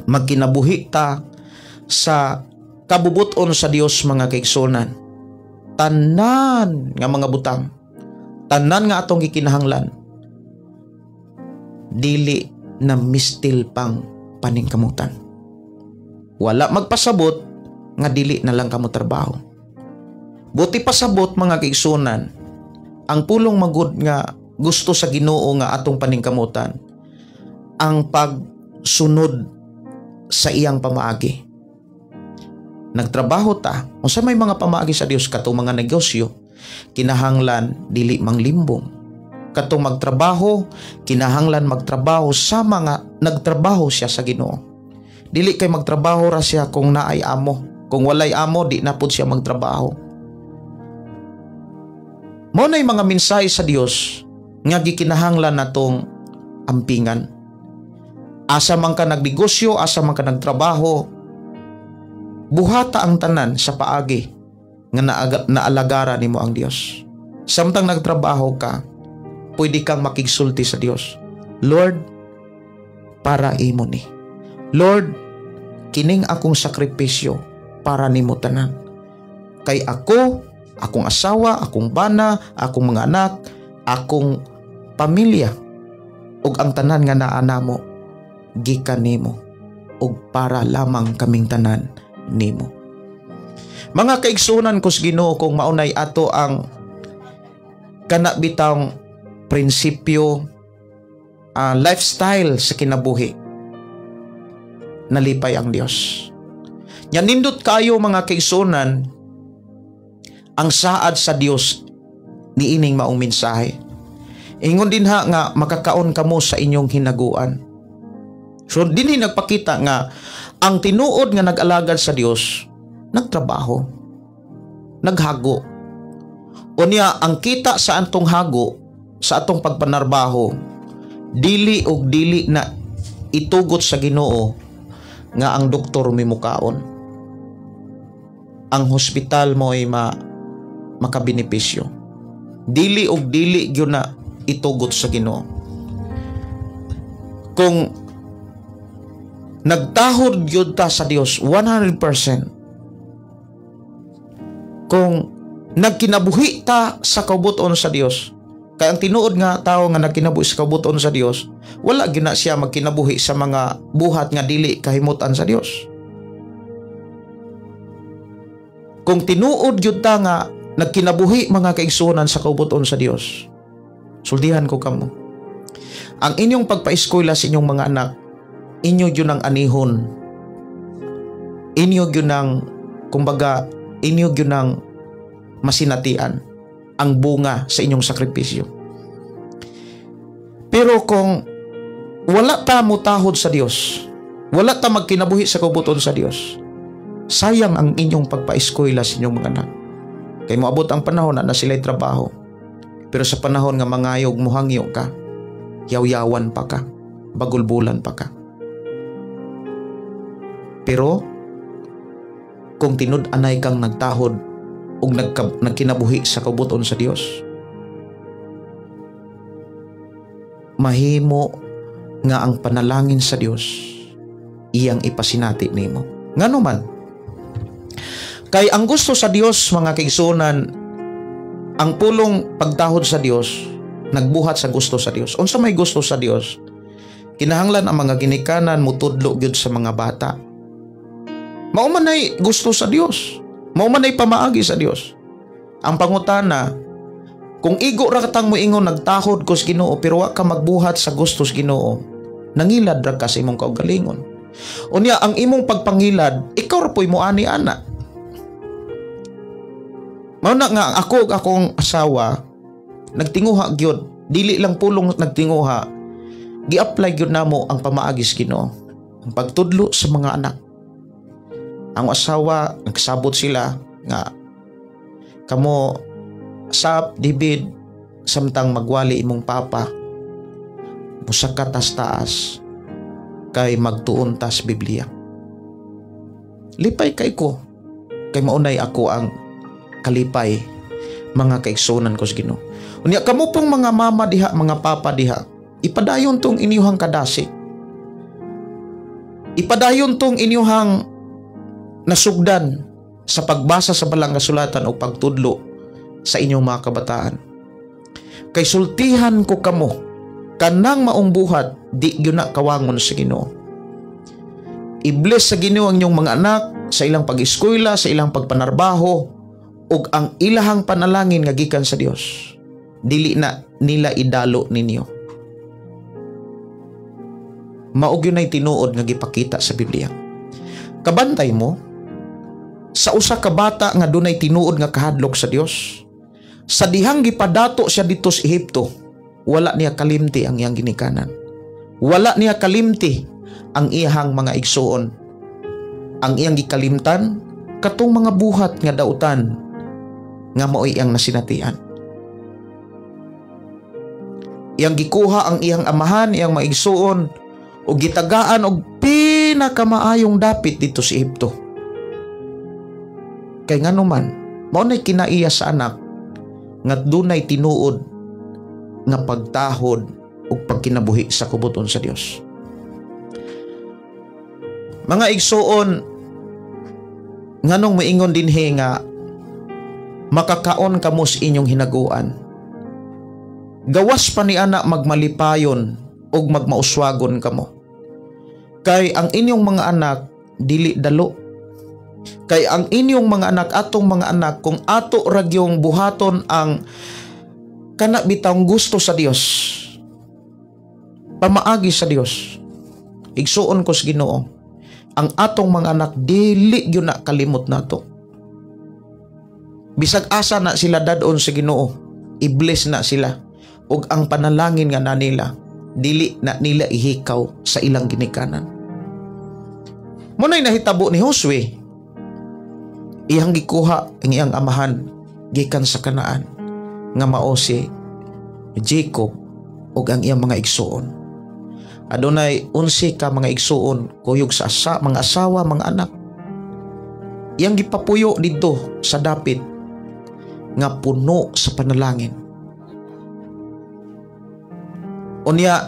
magkinabuhi ta sa kabubuton sa Dios, mga kaigsuonan, tanan nga mga butang, tanan nga atong gikinahanglan, dili na mistil pang paningkamutan. Wala magpasabot nga dili na lang kamo trabaho. Buot ipasabot, mga kaigsuonan, ang pulong magud nga gusto sa Ginoo nga atong paningkamutan, ang pagsunod sa iyang pamaagi. Nagtrabaho ta, unsa may mga pamaagi sa Dios? Katong mga negosyo, kinahanglan dili manglimbong. Katong magtrabaho, kinahanglan magtrabaho sa mga nagtrabaho siya sa Ginoo. Dili kay magtrabaho ra siya kung naay amo. Kung walay amo, di na pud siya magtrabaho. Mao na'y mga mensahe sa Dios nga gikinahanglan natong ampingan. Asa man ka nagnegosyo, asa man ka nagtrabaho, buhata ang tanan sa paagi nga naalagara nimo ang Dios. Samtang nagtrabaho ka, pwede kang makigsulti sa Dios. "Lord, para imo ni. Lord, kining akong sakripisyo para nimo tanan. Kay ako, akong asawa, akong bana, akong mga anak, akong pamilya, ug ang tanan nga naa namo, gikan nimo ug para lamang kaming tanan nimo." Mga kaigsuonan ko sa Ginoo, kung maunay ato ang kana bitawng prinsipyo, lifestyle sa kinabuhi, nalipay ang Dios. Nya nindot kayo, mga kaigsuonan, ang saad sa Dios niining maong mensahe. Ingon dinha nga makakaon kamo sa inyong hinaguan. So dinhi nagpakita nga ang tinuod nga nag-alagad sa Dios nagtrabaho, naghago. Unya ang kita sa antong hago, sa atong pagpanarbaho, dili og dili na itugot sa Ginoo nga ang doktor mimukaon. Ang hospital mo ay makabenepisyo. Dili og dili gyud na itugot sa Ginoo. Kung nagtahod gyud ta sa Dios 100%, kung nagkinabuhi ta sa kaubuton sa Dios, kay ang tinuod nga tao nga nagkinabuhi sa kaubuton sa Dios, wala gyud na siya magkinabuhi sa mga buhat nga dili kahimutan sa Dios. Kung tinuod gyud ta nga nagkinabuhi, mga kaigsuonan, sa kaubuton sa Dios, suldihan ko kamo. Ang inyong pagpaeskwela sa inyong mga anak, inyo gyud ang anihon. Inyo gyud ang, kumbaga, inyo gyud ang masinatian ang bunga sa inyong sakripisyo. Pero kung wala ta mutahod sa Dios, wala ta magkinabuhi sa kabubut-on sa Dios, sayang ang inyong pagpaeskwela sa inyong mga anak. Kay moabot ang panahon na sila'y trabaho. Pero sa panahon nga mangayog, muhangyo ka, yaw-yawan pa ka, bagulbulan pa ka. Pero kung tinud-anay kang nagtahod ug nagkinabuhi sa kabubut-on sa Dios, mahimo nga ang panalangin sa Dios iyang ipasinati nimo. Ngano man? Kay ang gusto sa Dios, mga kaigsuonan, ang pulong pagtahod sa Dios nagbuhat sa gusto sa Dios. Unsa may gusto sa Dios? Kinahanglan ang mga ginikanan mutudlo gyud sa mga bata. Mao man ay gusto sa Dios. Mao man ay pamaagi sa Dios. Ang pangutana, kung igo ra katang moingon nagtahod ko sa Ginoo pero wa ka magbuhat sa gusto sa Ginoo, nangilad ra ka sa imong kaugalingon. Unya ang imong pagpangilad, ikaw ra po'y moani ana. Mao na nga ako ug akong asawa nagtinguha gyud, dili lang pulong nagtinguha, gi-apply gyud namo ang pamaagi sa Ginoo, ang pagtudlo sa mga anak. Ang asawa nagsabot sila nga kamo sap dibid samtang magwali imong papa, musaka tas taas kay magtuon tas Biblia. Lipay kay ko kay maunay ako ang kalipay, mga kaigsuonan ko sa Ginoo. Unya kamo pong mga mama diha, mga papa diha, ipadayon tong inyuhang kadasi. Ipadayon tong inyuhang nasugdan sa pagbasa sa balang kasulatan o pagtudlo sa inyong mga kabataan. Kay sultihan ko kamo, kanang maong buhat, di gyud na kawangon sa Ginoo. I-bless sa Ginoo ang inyong mga anak sa ilang pag-eskwela, sa ilang pagpanarbaho, ug ang ilahang panalangin nga gikan sa Dios. Dili na nila idalo ninyo. Mao gyud nay tinuod nga gipakita sa Biblia. Kabantay mo sa usa ka bata nga dunay tinuod nga kahadlok sa Dios. Sa dihang gipadato siya dito sa Ehipto, wala niya kalimti ang iyang ginikanan. Wala niya kalimti ang iyang mga igsuon. Ang iyang gikalimtan katong mga buhat nga dautan nga mao'y iyang nasinatian. Iyang gikuha ang iyang amahan, iyang mga igsuon, ug gitagaan og pinakamaayong dapit dito sa Ehipto. Kay nganuman, mao nay kinaiya sa anak nga dunay tinuod nga pagtahod ug pagkinabuhi sa kabubut-on sa Dios. Mga igsuon, nganong moingon dinhi nga makakaon kamo sa inyong hinaguan? Gawas pa ni ana magmalipayon ug magmauswagon kamo. Kay ang inyong mga anak dili dalo. Kay ang inyong mga anak, atong mga anak, kung ato ragyong buhaton ang kana bitawng gusto sa Dios, pamaagi sa Dios, igsuon ko sa Ginoo, ang atong mga anak dili gyud na kalimot nato. Bisag asa na sila dadon sa Ginoo, i-bless na sila ug ang panalangin nga na nila dili na nila ihikaw sa ilang ginikanan. Muna'y nahitabo ni Josue. Iyang gikuha ang iyang amahan gikan sa Kanaan nga mao si Jacob ug ang iyang mga igsuon. Adunay 11 ka mga igsuon kuyog sa mga asawa, mga anak. Iyang gipapuyo didto sa dapit nga puno sa panalangin. Unya,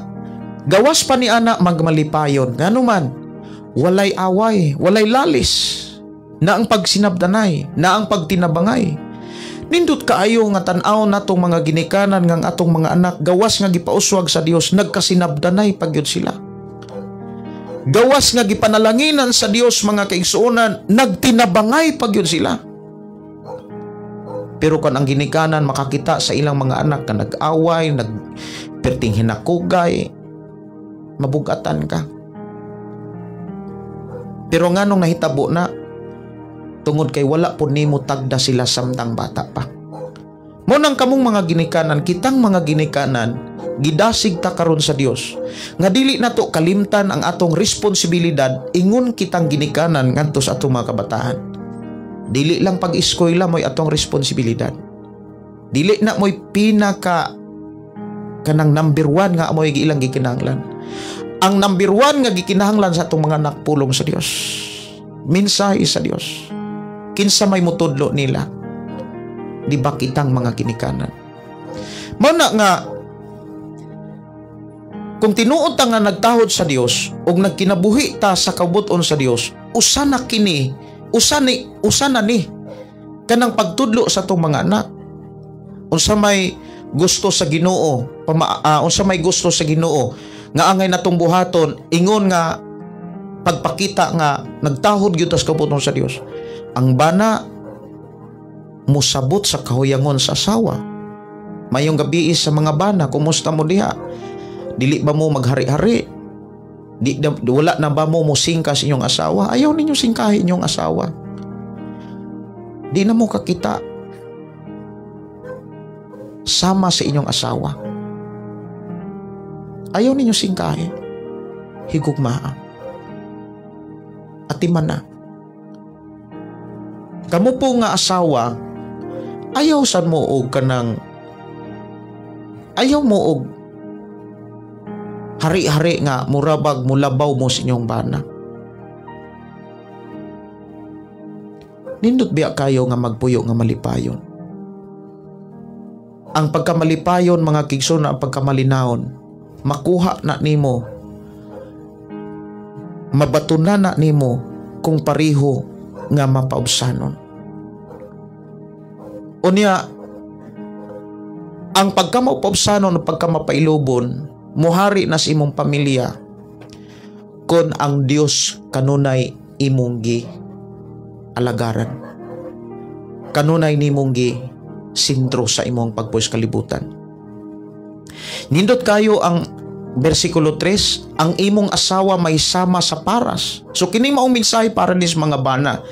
gawas pa ni ana magmalipayon. Nganuman, walay away, walay lalis, na ang pagsinabdanay, na ang pagtinabangay. Nindot kaayo nga tan-aw natong mga ginikanan ngang atong mga anak, gawas nga gipauswag sa Dios, nagkasinabdanay pagyud sila. Gawas nga gipanalanginan sa Dios, mga kaigsuonan, nagtinabangay pagyud sila. Pero kan ang ginikanan makakita sa ilang mga anak nga nag-away, nagperting hinakugay, Mabugatan ka. Pero nganong nahitabo na? Tungod kay wala po nimo tagda sila samtang bata pa. Mo nang kamong mga ginikanan, kitang mga ginikanan, gidasig ta karon sa Dios nga dili nato kalimtan ang atong responsibilidad ingon kitang ginikanan ngadto sa atong mga kabataan. Dili lang pag-eskwela mo'y atong responsibilidad. Dili na mo'y pinaka kanang number one nga amoy ilang gikinahanglan. Ang number one nga gikinahanglan sa atong mga anak, pulong sa Dios. Mensahe sa Dios. Kinsa may mutudlo nila? Di ba kitang mga ginikanan? Mao na nga kung tinuod ta nga nagtahod sa Dios ug nagkinabuhi ta sa kabut-on sa Dios, usa na kini, usa na ni kanang pagtudlo sa atong mga anak. Unsa may gusto sa Ginoo, unsa may gusto sa Ginoo nga angay natong buhaton ingon nga pagpakita nga nagtahod gyud ta sa kabut-on sa Dios. Ang bana musabot sa kahuyangon sa asawa. Mayong gabi sa mga bana, kumusta mo diha? Dili ba mo maghari-hari? Wala na ba mo musingka sa inyong asawa? Ayaw ninyo singkahin inyong asawa. Di na mo kakita sama sa inyong asawa. Ayaw ninyo singkahin. Higugmaa. Atiman na. Kamu po nga asawa, ayaw san mo og kanang ayaw mo og hari-hari nga murabag mulabaw mo sa inyong bana. Nindot biya kayo nga magpuyo nga malipayon. Ang pagkamalipayon, mga kigsoon, ang pagkamalinaon, makuha na nimo, mabatunan na nimo kung pareho nga mapaubsanon. Unya, ang pagkamapaubsanon o pagkamapailubon, muhari na sa imong pamilya kung ang Dios kanunay imong gi alagaran. Kanunay nimong gi sentro sa imong pagpuyo sa kalibutan. Nindot kayo ang versikulo 3, ang imong asawa may sama sa paras. So kini maong mensahe para nis mga bana.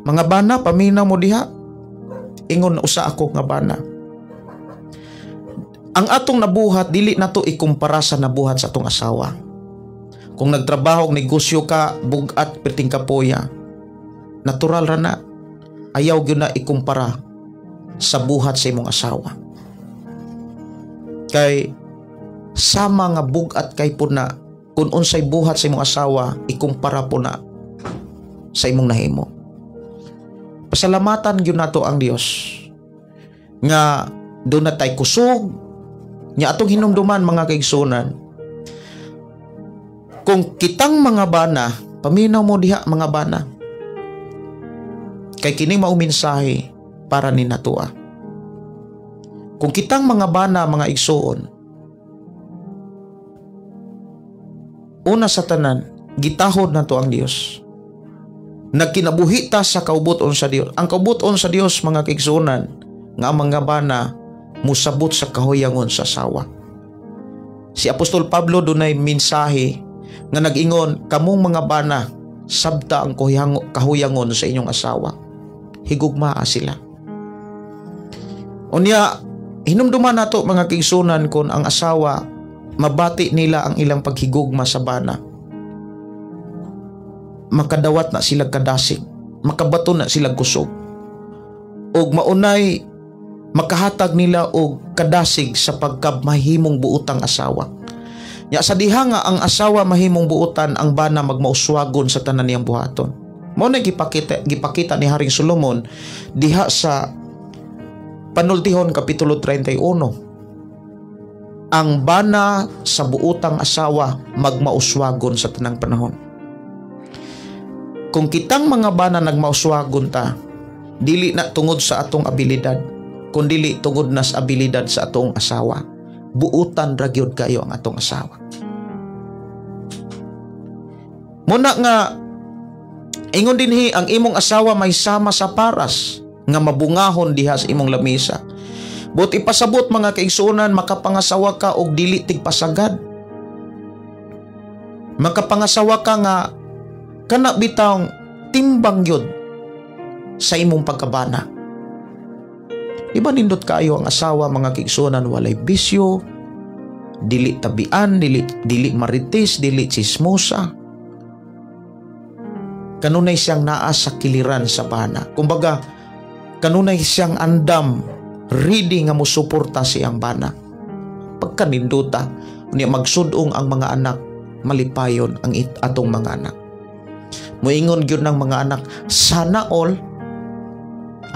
Mga bana, paminaw mo diha. Ingon usa ako nga bana. Ang atong nabuhat dili nato ikumpara sa nabuhat sa atong asawa. Kung nagtrabaho og negosyo ka, bugat perting kapoya, natural ra na. Ayaw gyud na ikumpara sa buhat sa imong asawa. Kay sama nga bugat kay po na kung unsay buhat sa imong asawa, ikumpara po na sa imong nahimo. Pasalamatan gyud nato ang Dios nga doon na tay kusog nya atong hinumduman, mga kaigsunan. Kung kitang mga bana, paminaw mo diha, mga bana, kay kini mao mensahe para ni natua. Kung kitang mga bana, mga igsuon, una sa tanan, gitahod nato ang Dios. Nagkinabuhi ta sa kaubuton sa Dios. Ang kaubuton sa Dios, mga kaigsuonan, nga ang mga bana musabot sa kahuyangon sa asawa. Si Apostol Pablo dunay mensahe nga nag-ingon, kamong mga bana, sabta ang kahuyangon sa inyong asawa. Higugmaa sila. Unya, hinumduman nato, mga kaigsuonan, kon ang asawa mabati nila ang ilang paghigugma sa bana, makadawat na sila kadasig, makabato na sila kusog, ug maunay makahatag nila og kadasig sa pagkamahimong buotang asawa. Nya sa diha nga ang asawa mahimong buotan, ang bana magmauswagon sa tanan niyang buhaton. Mao na gipakita ni Haring Solomon diha sa Panultihon Kapitulo 31. Ang bana sa buotang asawa magmauswagon sa tanang panahon. Kung kitang mga bana nagmauswagon ta, dili na tungod sa atong abilidad, kundili tungod na sa abilidad sa atong asawa. Buutan ra gyud kayo ang atong asawa. Muna nga ingon dinhi, ang imong asawa may sama sa paras nga mabungahon diha sa imong lamisa. But ipasabot, mga kaigsuonan, makapangasawa ka og dili tigpasagad. Makapangasawa ka nga kana bitawng timbang yun sa imong pagkabana. Di ba nindot kaayo ang asawa, mga kaigsuonan, walay bisyo, dili tabian, dili marites, dili chismosa? Kanunay siyang naa sa kiliran sa bana. Kumbaga, kanunay siyang andam, ready nga mosuporta siyang bana. Pagkaninduta, unya magsudong ang mga anak, malipayon ang atong mga anak. Moingon gyud ng mga anak, "Sana all."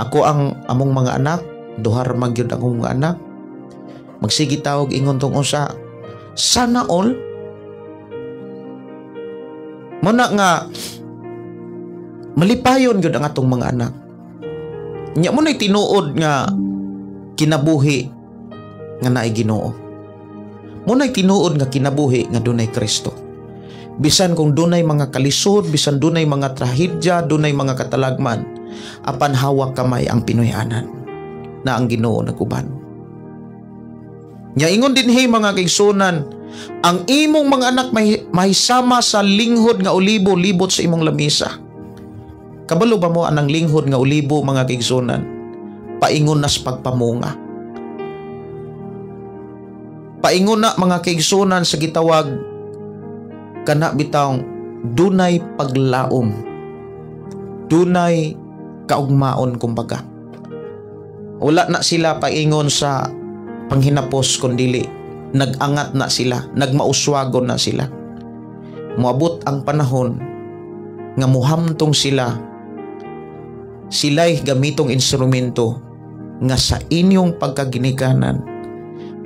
Ako, ang among mga anak, duha ra man gyud akong mga anak. Magsige tawag ingon tong usa, "Sana all." Muna nga malipayon gyud ang atong mga anak. Nya mo na'y tinuod nga kinabuhi nga naay Ginoo. Mo na'y tinuod nga kinabuhi nga dunay Kristo. Bisan kung dunay mga kalisod, bisan dunay mga trahedya, dunay mga katalagman, apan hawak kamay ang Pinoyanan na ang Ginoo naguban. Nya ingon dinhi, mga kaigsuonan, ang imong mga anak may mahisama sa linghod nga olibo libot sa imong lamisa. Kabalo ba mo anang linghod nga olibo, mga kaigsuonan? Paingon na sa pagpamunga. Paingon na, mga kaigsuonan, sa gitawag kana bitawng dunay paglaom. Dunay kaugmaon kumbaga. Wala na sila paingon sa panghinapos kundili nag-angat na sila, nagmauswagon na sila. Moabot ang panahon nga muhamtong sila, sila'y gamitong instrumento nga sa inyong pagkaginikanan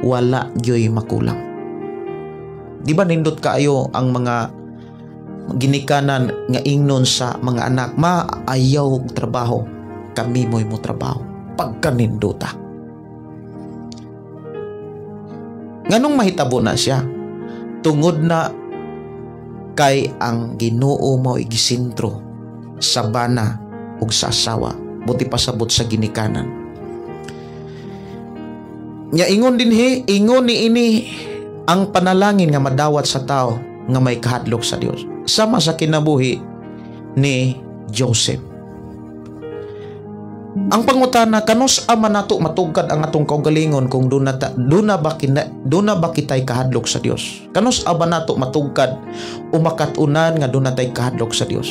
wala gyoy makulang. Di ba nindot kaayo ang mga ginikanan nga ingnon sa mga anak, "Ma, ayaw og trabaho, kami mo'y mo trabaho"? Pagkaninduta. Nganong mahitabo na siya? Tungod na kay ang Ginoo mao gisentro sa bana ug sa asawa, buti pasabot sa ginikanan. Nya ingon dinhi, ingon ni ini ang panalangin nga madawat sa tao nga may kahadlok sa Dios. Sama sa kinabuhi ni Joseph. Ang pangutana, kanus ama nato matugkad ang atong kaugalingon kung duna ba kitay kahadlok sa Dios? Kanus aba nato matugkad o makat-unan nga duna tay kahadlok sa Dios?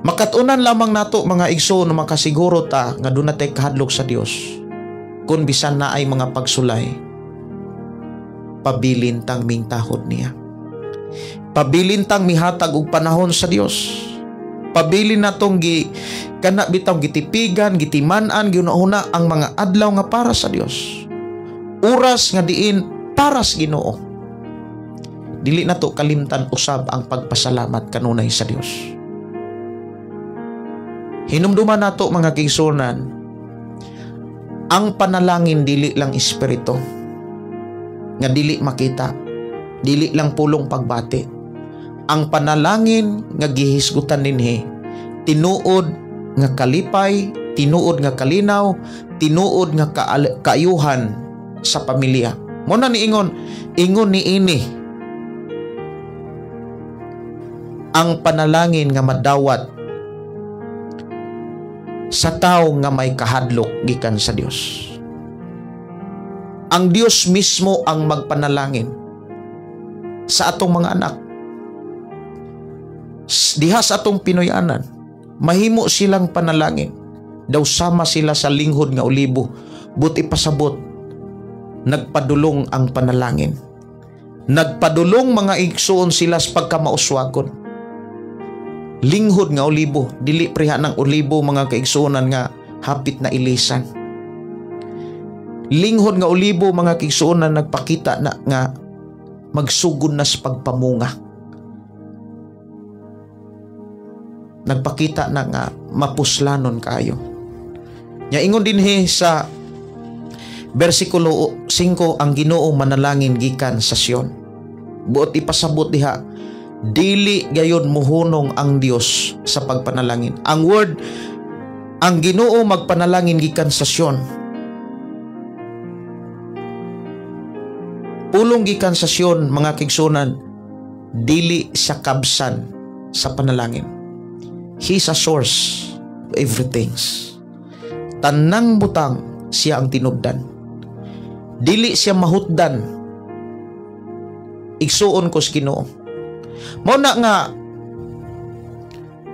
Makat-unan lamang nato, mga igsoon, na makasiguro ta nga duna tay kahadlok sa Dios kung bisan na ay mga pagsulay, pabilin tang mingtahod niya. Pabilin tang mihatag og panahon sa Dios. Pabilin natong gi kana bitaw gitipigan, gitiman-an, giunahuna ang mga adlaw nga para sa Dios. Oras nga diin para sa Ginoo. Dili nato kalimtan usab ang pagpasalamat kanunay sa Dios. Hinumduman nato, mga kaigsuonan, ang panalangin dili lang espiritu nga dili makita, dili lang pulong pagbati. Ang panalangin nga gihisgutan dinhi, tinuod nga kalipay, tinuod nga kalinaw, tinuod nga kaayuhan sa pamilya. Mo na ni ingon, ingon ni ini ang panalangin nga madawat sa tao nga may kahadlok gikan sa Dios. Ang Dios mismo ang magpanalangin sa atong mga anak. Diha sa atong Pinoyanan, mahimo silang panalangin. Daw sama sila sa linghod nga olibo, buti pasabot, nagpadulong ang panalangin. Nagpadulong, mga igsuon, sila sa pagkamauswagon. Linghod nga olibo, dili preha ng olibo, mga kaigsuonan, nga hapit na ilisan. Linghod nga olibo, mga kaigsuonan, nagpakita na nga magsugod na sa pagpamunga. Nagpakita na nga mapuslanon kayo. Nya ingon dinhi sa bersikulo 5, ang Ginoo manalangin gikan sa Sion. Buot ipasabot diha, dili gayon muhunong ang Dios sa pagpanalangin. Ang word, ang Ginoo magpanalangin gikan sa Sion. Pulong gikan sa Sion, mga kaigsuonan, Dili siya kabsan sa panalangin. He is a source of everything. Tanang butang siya ang tinubdan. Dili siya mahutdan. Igsuon ko sa Ginoo. Mao na nga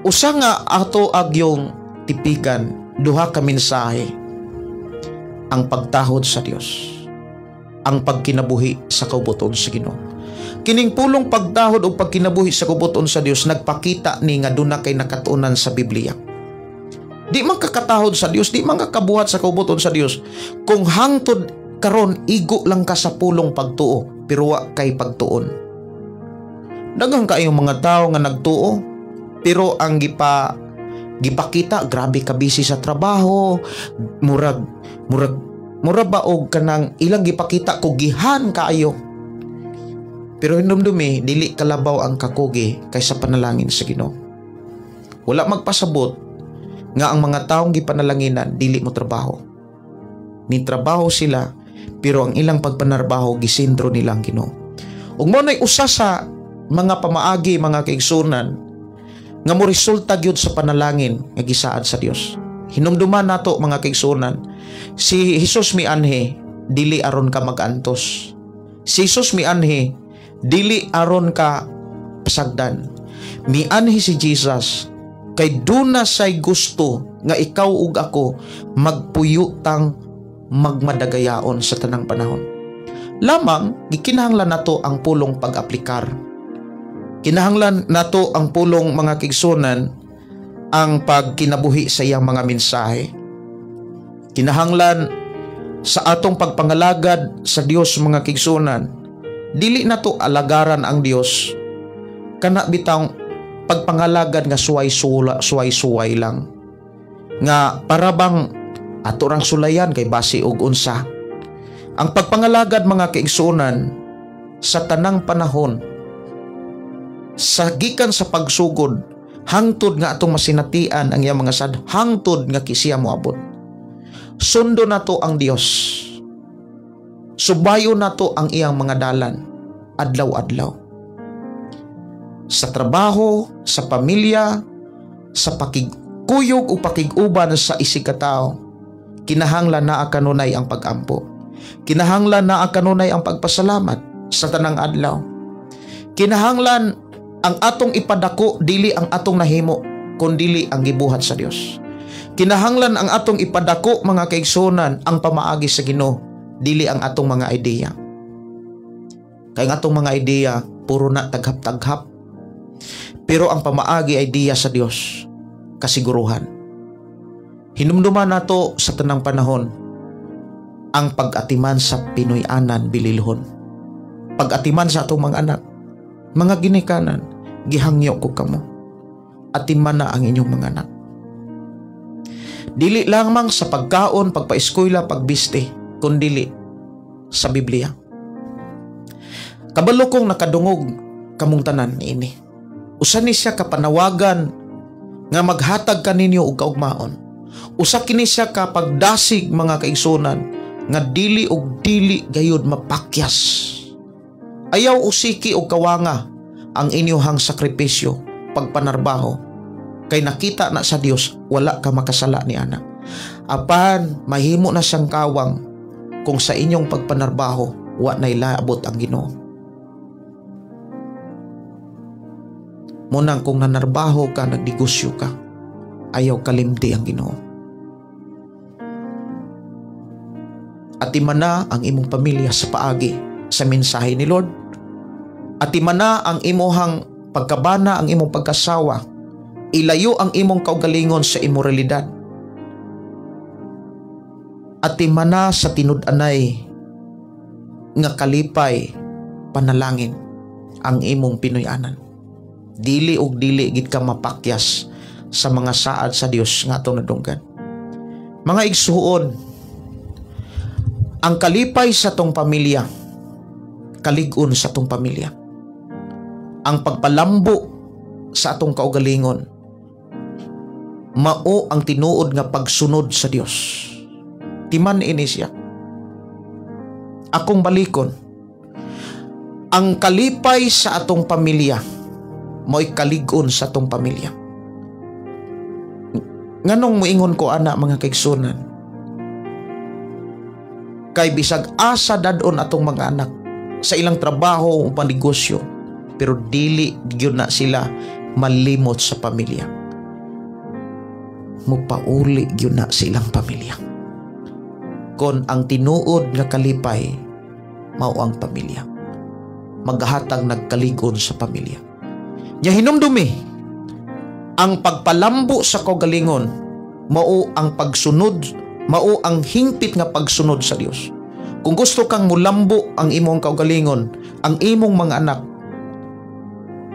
usa nga ato agyong tipikan duha ka mensahe: ang pagtahod sa Dios, ang pagkinabuhi sa kaubuton sa Ginoo. Kining pulong pagtahod o pagkinabuhi sa kaubuton sa Dios nagpakita ni nga duna kay nakatuonan sa Biblia. Di man kakatahod sa Dios, di man kakabuhat sa kaubuton sa Dios kung hangtod karon igo lang ka sa pulong pagtuo pero wa kay pagtuon. Daghang kaayong mga tao nga nagtuo pero ang gipakita grabe ka busy sa trabaho, murag murag mura ba og kanang ilang gipakita kugihan kaayo. Pero hinumdumi, dili kalabaw ang kakugi kaysa panalangin sa Ginoo. Wala magpasabot nga ang mga taong gipanalanginan dili mo trabaho. Ni trabaho sila pero ang ilang pagpanarbaho gisentro nila ang Ginoo. Ug mao nay usa sa mga pamaagi, mga kaigsunan, nga mo resulta gyud sa panalangin nga gisaad sa Dios. Hinumduman nato, mga kaigsunan, si Jesus mianhi dili aron ka magantos. Si Jesus mianhi dili aron ka pasagdan. Mianhi si Jesus kay duna say gusto nga ikaw ug ako magpuyo tang magmadagayaon sa tanang panahon. Lamang gikinahanglan nato ang pulong pag-aplikar. Kinahanglan nato ang pulong, mga kaigsunan, ang pagkinabuhi sa iyang mga mensahe. Kinahanglan sa atong pagpangalagad sa Dios, mga kaigsunan, dili nato alagaran ang Dios kana bitang pagpangalagad nga suway-sula, suway-suway lang. Nga para bang ato rang sulayan kay basi og unsa. Ang pagpangalagad, mga kaigsunan, sa tanang panahon sa gikan sa pagsugod hangtod nga atong masinatian ang iyang mga sad, hangtod nga kisiya moabot. Sundo nato ang Dios. Subayo nato ang iyang mga dalan adlaw-adlaw. Sa trabaho, sa pamilya, sa pakigkuyog o pakig-uban sa isig katao, kinahanglan naa kanunay ang pagampo. Kinahanglan naa kanunay ang pagpasalamat sa tanang adlaw. Kinahanglan ang atong ipadako dili ang atong nahimo kundili ang gibuhat sa Dios. Kinahanglan ang atong ipadako, mga kaigsunan, ang pamaagi sa Ginoo, dili ang atong mga idea. Kay ang atong mga idea puro na taghap-taghap. Pero ang pamaagi idea sa Dios kasiguruhan. Hinumduman nato sa tanang panahon ang pag-atiman sa Pinoy-anan bililhon. Pag-atiman sa atong mga anak, mga ginikanan, gihangyo ko kamo. Atiman na ang inyong mga anak. Dili lamang sa pagkaon, pagpaeskwela, pagbiste, kundili sa Biblia. Kabalo kong nakadungog kamong tanan niini. Usa ni siya kapanawagan nga maghatag kaninyo og kaugmaon. Usa kini siya ka pagdasig, mga kaigsunan, nga dili og dili gayud mapakyas. Ayaw usiki og kawanga ang inyuhang sakripisyo pagpanarbaho kay nakita na sa Dios wala ka makasala ni ana. Apan mahimo na siyang kawang kung sa inyong pagpanarbaho wa nay laabot ang Ginoo. Munang kung nanarbaho ka, nagnegosyo ka, ayaw kalimti ang Ginoo. Atiman na ang imong pamilya sa paagi sa mensahe ni Lord. Atiman na ang imuhang pagkabana, ang imong pagkasawa. Ilayo ang imong kaugalingon sa imoralidad. Atiman na sa tinud-anay nga kalipay panalangin ang imong Pinoy-anan. Dili og dili gid ka mapakyas sa mga saad sa Dios nga atong nadunggan. Mga igsuon, ang kalipay sa tong pamilya, kalig-on sa tong pamilya. Ang pagpalambo sa atong kaugalingon, mao ang tinuod nga pagsunod sa Dios. Timan ini siya. Akong balikon, Ang kalipay sa atong pamilya mo'y kalig-on sa atong pamilya. Nganong moingon ko ana, mga kaigsunan? Kay bisag asa dad-on atong mga anak sa ilang trabaho o panegosyo, pero dili gyud na sila malimot sa pamilya. Mupauli gyud na sa ilang pamilya. Kon ang tinuod nga kalipay mao ang pamilya, maghatag nagkalig-on sa pamilya. Nya hinumdumi, ang pagpalambo sa kaugalingon mao ang pagsunod, mao ang hingpit nga pagsunod sa Dios. Kung gusto kang mulambo ang imong kaugalingon, ang imong mga anak,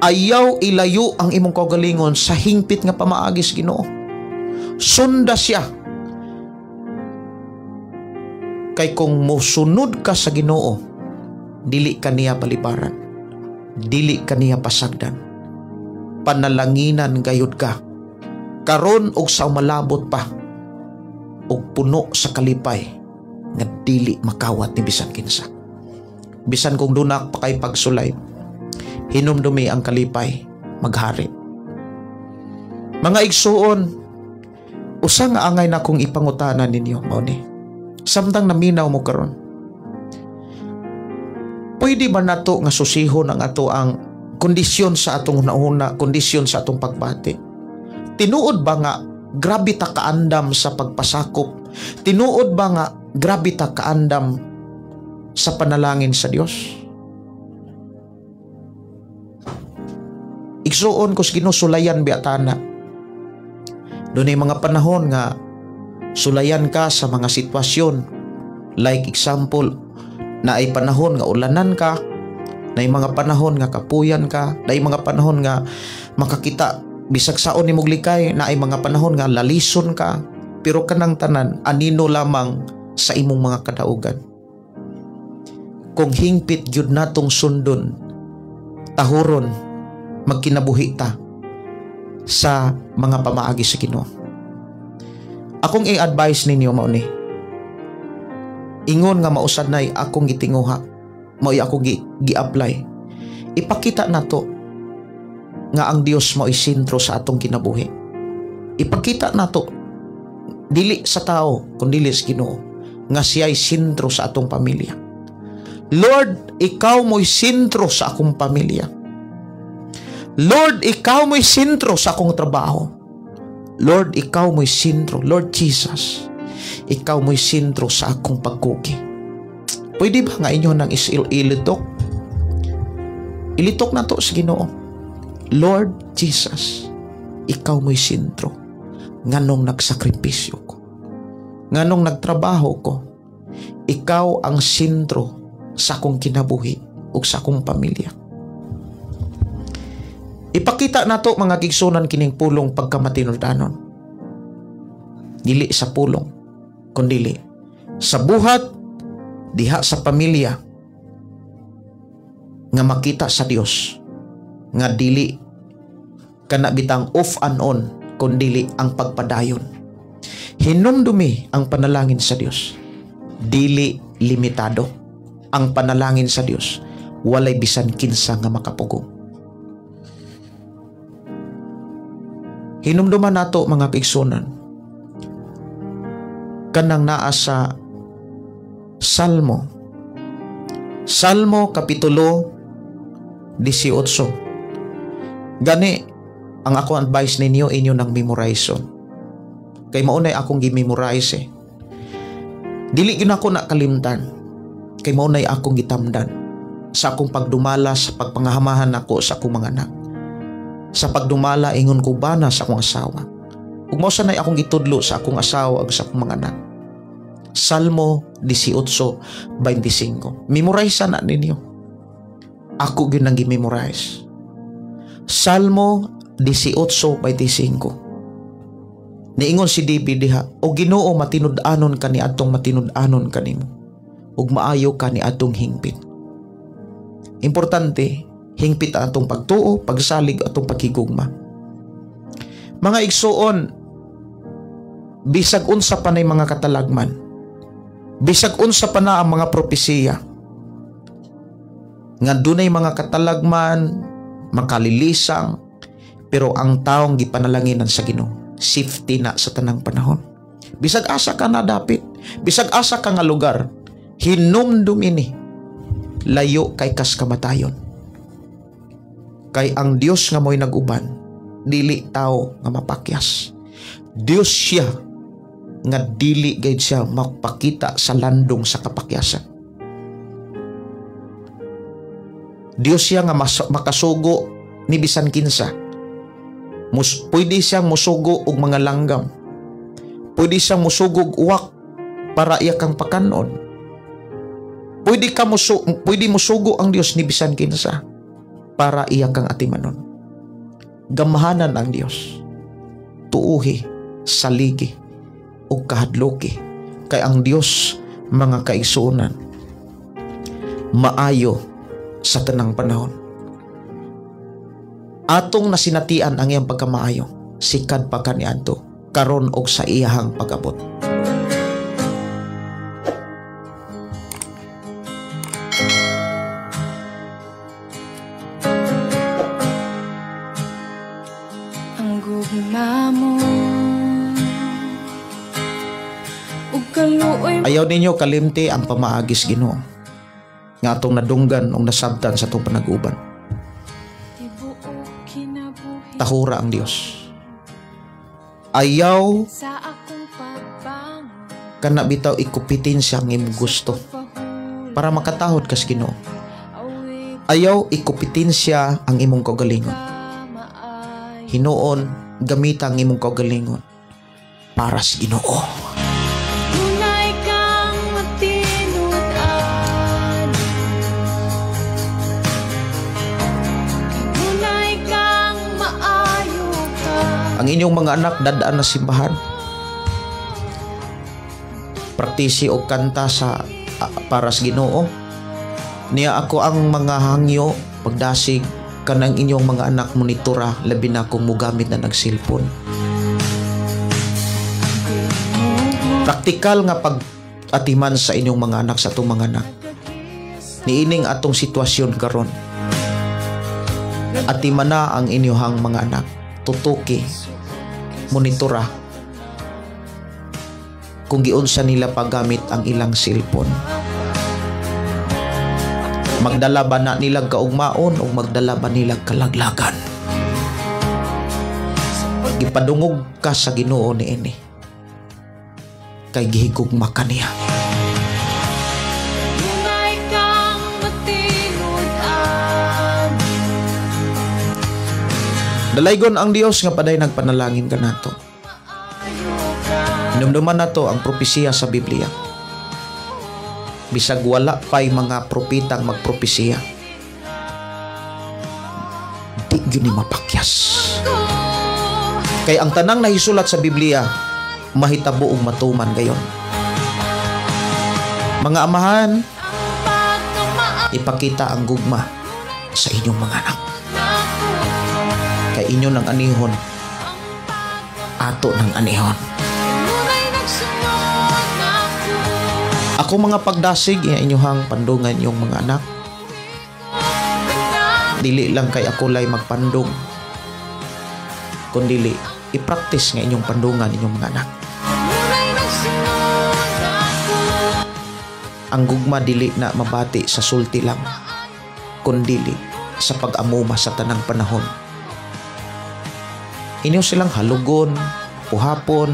ayaw ilayo ang imong kaugalingon sa hingpit nga pamaagi sa Ginoo. Sunda siya. Kay kung mosunod ka sa Ginoo, dili ka niya balibaran, dili ka niya pasagdan. Panalanginan gayud ka karon og sa malabot pa, og puno sa kalipay nga dili makawat ni bisan kinsa. Bisan kung duna pa kay pagsulay, hinumdumi ang kalipay maghari. Mga igsuon, usa nga angay na kong ipangutana ninyo mao ni. Samtang naminaw mo karon, pwede ba nato nga susihon ang ato ang kondisyon sa atong hunahuna, kondisyon sa atong pagbati? Tinuod ba nga grabe ta kaandam sa pagpasakop? Tinuod ba nga grabe ta kaandam sa panalangin sa Dios? Igsuon ko sa Ginoo, sulayan biya tana. Dunay mga panahon nga sulayan ka sa mga sitwasyon. Like example, na ay panahon nga ulanan ka, na ay mga panahon nga kapuyan ka, na ay mga panahon nga makakita bisag saon nimong likay, na ay mga panahon nga lalison ka, pero kanang tanan anino lamang sa imong mga kadaugan. Kung hingpit gyud natong sundon, tahuron, magkinabuhi ta sa mga pamaagi sa Ginoo. Akong i-advise ninyo mao ni. Ingon nga mausad nay akong gitinguha, mao'y akong gi-apply. Ipakita nato nga ang Dios mao'y sentro sa atong kinabuhi. Ipakita nato dili sa tao kun dili sa Ginoo nga siya'y sentro sa atong pamilya. Lord, ikaw mo'y sentro sa akong pamilya. Lord, ikaw mo'y sentro sa akong trabaho. Lord, ikaw mo'y sentro. Lord Jesus, ikaw mo'y sentro sa akong pagkugi. Pwede ba nga inyo nang ilitok? Ilitok na to sa Ginoo. Lord Jesus, ikaw mo'y sentro. Nganong nagsakripisyo ko, nganong nagtrabaho ko, ikaw ang sentro sa akong kinabuhi ug sa akong pamilya. Ipakita nato mga gigsunan kining pulong pagkamatinud-anon. Dili sa pulong, kundili sa buhat diha sa pamilya nga makita sa Dios nga dili kana bitang off and on, kundili ang pagpadayon. Hinumdumi ang panalangin sa Dios. Dili limitado ang panalangin sa Dios. Walay bisan kinsa nga makapugong. Hinumduman nato mga kaigsunan kanang naa sa Salmo. Salmo kapitulo 18. Gani ang ako advice ninyo, inyo nang memorize. Kay maunay akong gi-memorize eh. Dili gyud ako nakalimtan. Kay maunay akong gitamdan sa akong pagdumala sa pagpangahamahan nako sa akong mga anak. Sa pagdumala ingon ko bana sa akong asawa. Ug mao sanay akong gitudlo sa akong asawa ug sa akong mga anak. Salmo 18:25. Memorize na ninyo. Ako gyud nang gi-memorize. Salmo 18:25. Niingon si David diha, o Ginoo, matinud-anon ka ni adtong matinud-anon kanimo, ug maayo ka ni adtong hingpit. Importante, hingpit ang atong pagtuo, pagsalig, atong pagkigugma. Mga igsuon, bisag unsa pa nay mga katalagman, bisag unsa pa na ang mga propesiya, Nga dunay mga katalagman, makalilisang, pero ang taong gipanalanginan sa Ginoo, safety na sa tanang panahon. Bisag asa ka na dapit, bisag asa ka nga lugar, hinumdum ini, layo kay kas kamatayon. Kay ang Dios nga mo'y nag-uban, dili tao nga mapakyas. Dios siya nga dili gayud siya mapakita sa landong sa kapakyasan. Dios siya nga makasugo ni bisan kinsa. Pwede siyang musugo og mga langgam. Pwede siyang musugo og uwak para iya kang pakanon. Pwede musugo ang Dios ni bisan kinsa para iya kang atimanon. Gamhanan ang Dios. Tuuhi, saligi ug kahadloki kay ang Dios, mga kaigsuonan, maayo sa tanang panahon. Atong nasinatian ang iyang pagkamaayo, sikad pa kaniadto karon og sa iyahang pag-abot. Ang gugma mo ug kaluoy. Ayaw ninyo kalimti ang pamaagis Ginoo nga atong nadunggan ug nasabtan sa atong panag-uban. Tahura ang Dios. Ayaw kana bitaw ikupitin siya ang imong gusto para makatahod kas Ginoo. Ayaw ikupitin siya ang imong kaugalingon. Hinuon gamita ang imong kaugalingon para sa Ginoo. Dunay kang matinud-an, dunay kang maayo ka. Ang inyong mga anak dadaan na simbahan. Praktisi og kanta sa para sa Ginoo. Niya ako ang mga hangyo pagdasig kanang inyong mga anak monitora, labi na kung mugamit na ng cellphone. Praktikal nga pag-atiman sa inyong mga anak, sa atong mga anak. Niining atong sitwasyon karon. Atiman na ang inyong mga anak. Tutuki, monitora kung giunsa nila paggamit ang ilang cellphone. Magdala ba na nilang kaugmaon o magdala ba nilang kalaglagan? Gipadungog ka sa Ginoo niini. Kay gihigugma ka niya. Dunay kang matinud-an. Dalaygon ang Dios nga paday nagpanalangin ka nato. Hinumduman nato ang propesiya sa Biblia. Bisag wala pa'y mga propetang magpropesiya, di gyud ni mapakyas. Kay ang tanang nahisulat sa Biblia mahitabo og matuman gayon. Mga amahan, ipakita ang gugma sa inyong mga anak. Kay inyo ng anihon, ato ng anihon. Ako mga pagdasig, iya inyohang pandungan inyong mga anak. Dili lang kay ako lay magpandong, kundili i-practice nga inyong pandungan inyong mga anak. Ang gugma dili na mabati sa sulti lang, kundili sa pag-amuma sa tanang panahon. Inyo silang halugon, uhapon,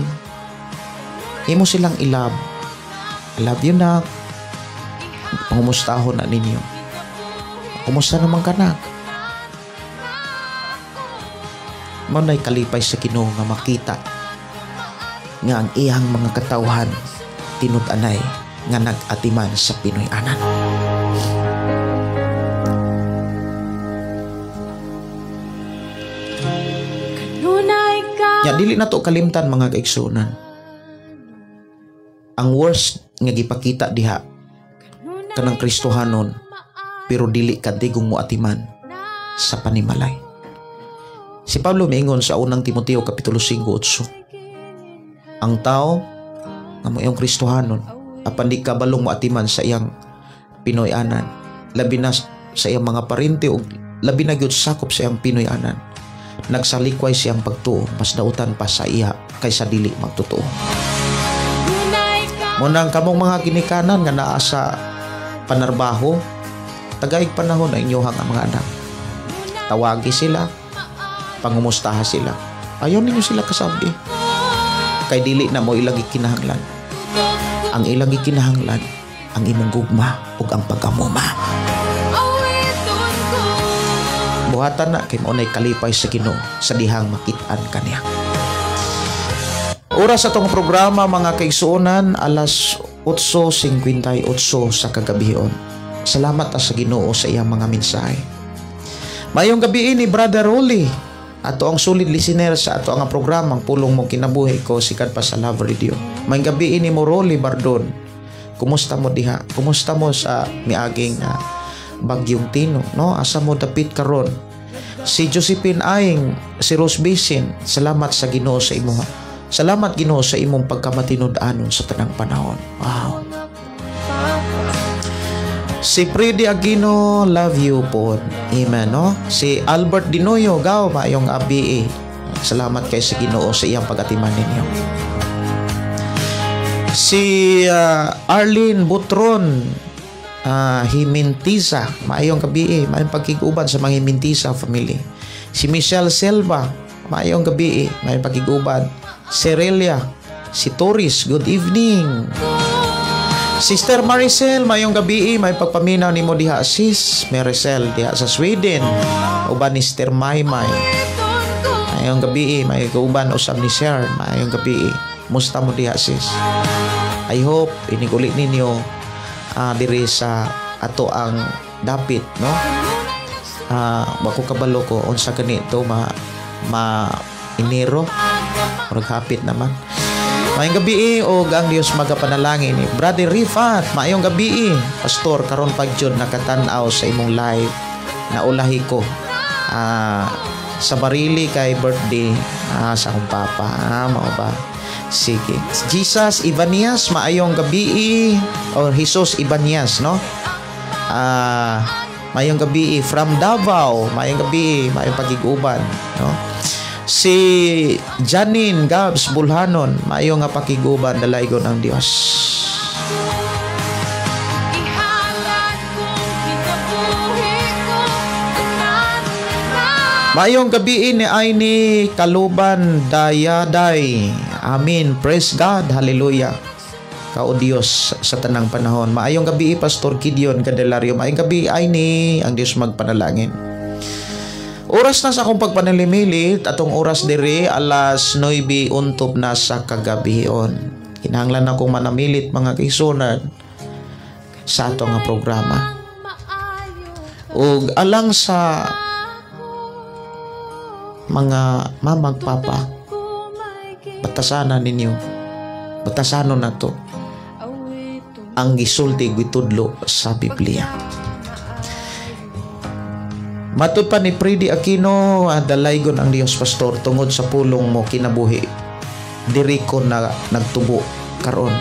imo silang ilab. I love you, nak. Pangumustahon na ninyo. Kumusta naman ka, nak? Mao na'y kalipay sa Ginoo nga makita nga ang iyang mga katawhan tinud-anay nga nag-atiman sa Pinoy-anan. Ya, dili na to kalimtan mga kaigsuonan. Ang worst nga gipakita diha kanang Kristohanon pero dili kadigong moatiman sa panimalay. Si Pablo miingon sa unang Timoteo kapitulo 5:8. Ang tao nga moiyong Kristohanon apan di kabalong moatiman sa iyang Pinoy-anan, labi na sa iyang mga parente ug labi na gyud sakop sa iyang Pinoy-anan. Nagsalikway siyang pagtuo, mas dautan pa sa iya kaysa dili magtotoo. Dunay kang Munang kamong mga ginikanan nga naa sa panarbaho, tagaig panahon na inyohang ang mga anak. Tawagi sila, pangumustaha sila. Ayaw ninyo sila kasabi. Kay dili na mo ilang gikinahanglan. Ang ilang gikinahanglan, ang imong gugma ug ang pag-amuma. Awiton ko. Buhatan na kay mao nay kalipay sa Ginoo sa dihang makit-an kaniya. Oras sa atong programa, mga kaigsuonan, alas 8:58 sa kagabihon. Salamat ta sa Ginoo sa iyang mga mensahe. Mayong gabi ni Brother Rolly. Ato ang solid listener sa ato ang programa, ang Pulong Mo Kinabuhi ko, sikat pa sa Love Radio. Mayong gabi ni mo, Rolly Bardon. Kumusta mo diha? Kumusta mo sa miaging bagyong Tino, no? Asa mo dapit karon? Si Josephine Aing, si Rose Basin, salamat sa Ginoo sa imo. Salamat, Ginoo, sa imong pagkamatinud-anon sa tanang panahon. Wow. Si Freddy Aquino, love you po. Amen, no? Si Albert Dinoyo, gaw, maayong abi. Salamat kay sa Ginoo sa iyang pagatiman ninyo. Si Arlene Butron, Himintisa, maayong gabi, maayong pagkiguban sa mga Himintisa family. Si Michelle Silva, maayong gabi, maayong pagkiguban. Cerelia, si Torres, good evening. Sister Maricel, mayong gabi, may pagpaminaw nimo diha, Sis Maricel, diha sa Sweden. Uban ni Sister Maymay. Mayong gabi, may kauban usab ni Sir, mayong gabi. Musta mo diha, sis? I hope inig-uli ninyo diri sa ato ang dapit, no? Wa ko kabalo ko unsa ganito ma ma Enero. Murag hapit naman. Maayong gabi og ang Dios magapanalangin ni Brother Rifat. Maayong gabi, Pastor, karon pag jud nakatan-aw sa imong live. Naulahi ko sa barili kay birthday sa akong papa. Mao ba? Sige. Jesus Ibanias, maayong gabi, or Jesus Ibanias, no? Maayong gabi from Davao. Maayong gabi, maayong pagiguban, no? Si Janine Gabs Bulhanon, maayo nga pakiguban, dalaygon ang Dios. Ihalad kong kinabuhi ko tanan na. Maayong gabi ni Aini Kaluban Dayaday. Amen. Praise God. Hallelujah. Kao Dios sa tanang panahon. Maayong gabi, Pastor Gideon Candelario. Maayong gabi, Aini, ang Dios magpanalangin. Oras na sa akong pagpanalimilit, atong oras diri alas 9 untob na sa kagabihon. Kinahanglan akong manamilit, mga kaigsuonan, sa ato nga programa. Ug alang sa mga mamag papa, batasana ninyo. Batasanon na to ang gisulti, gitudlo sa Biblia. Matud pa ni Pridi Aquino, dalaygon ang Dios, Pastor, tungod sa Pulong Mo Kinabuhi. Diri ko na nagtubo karon.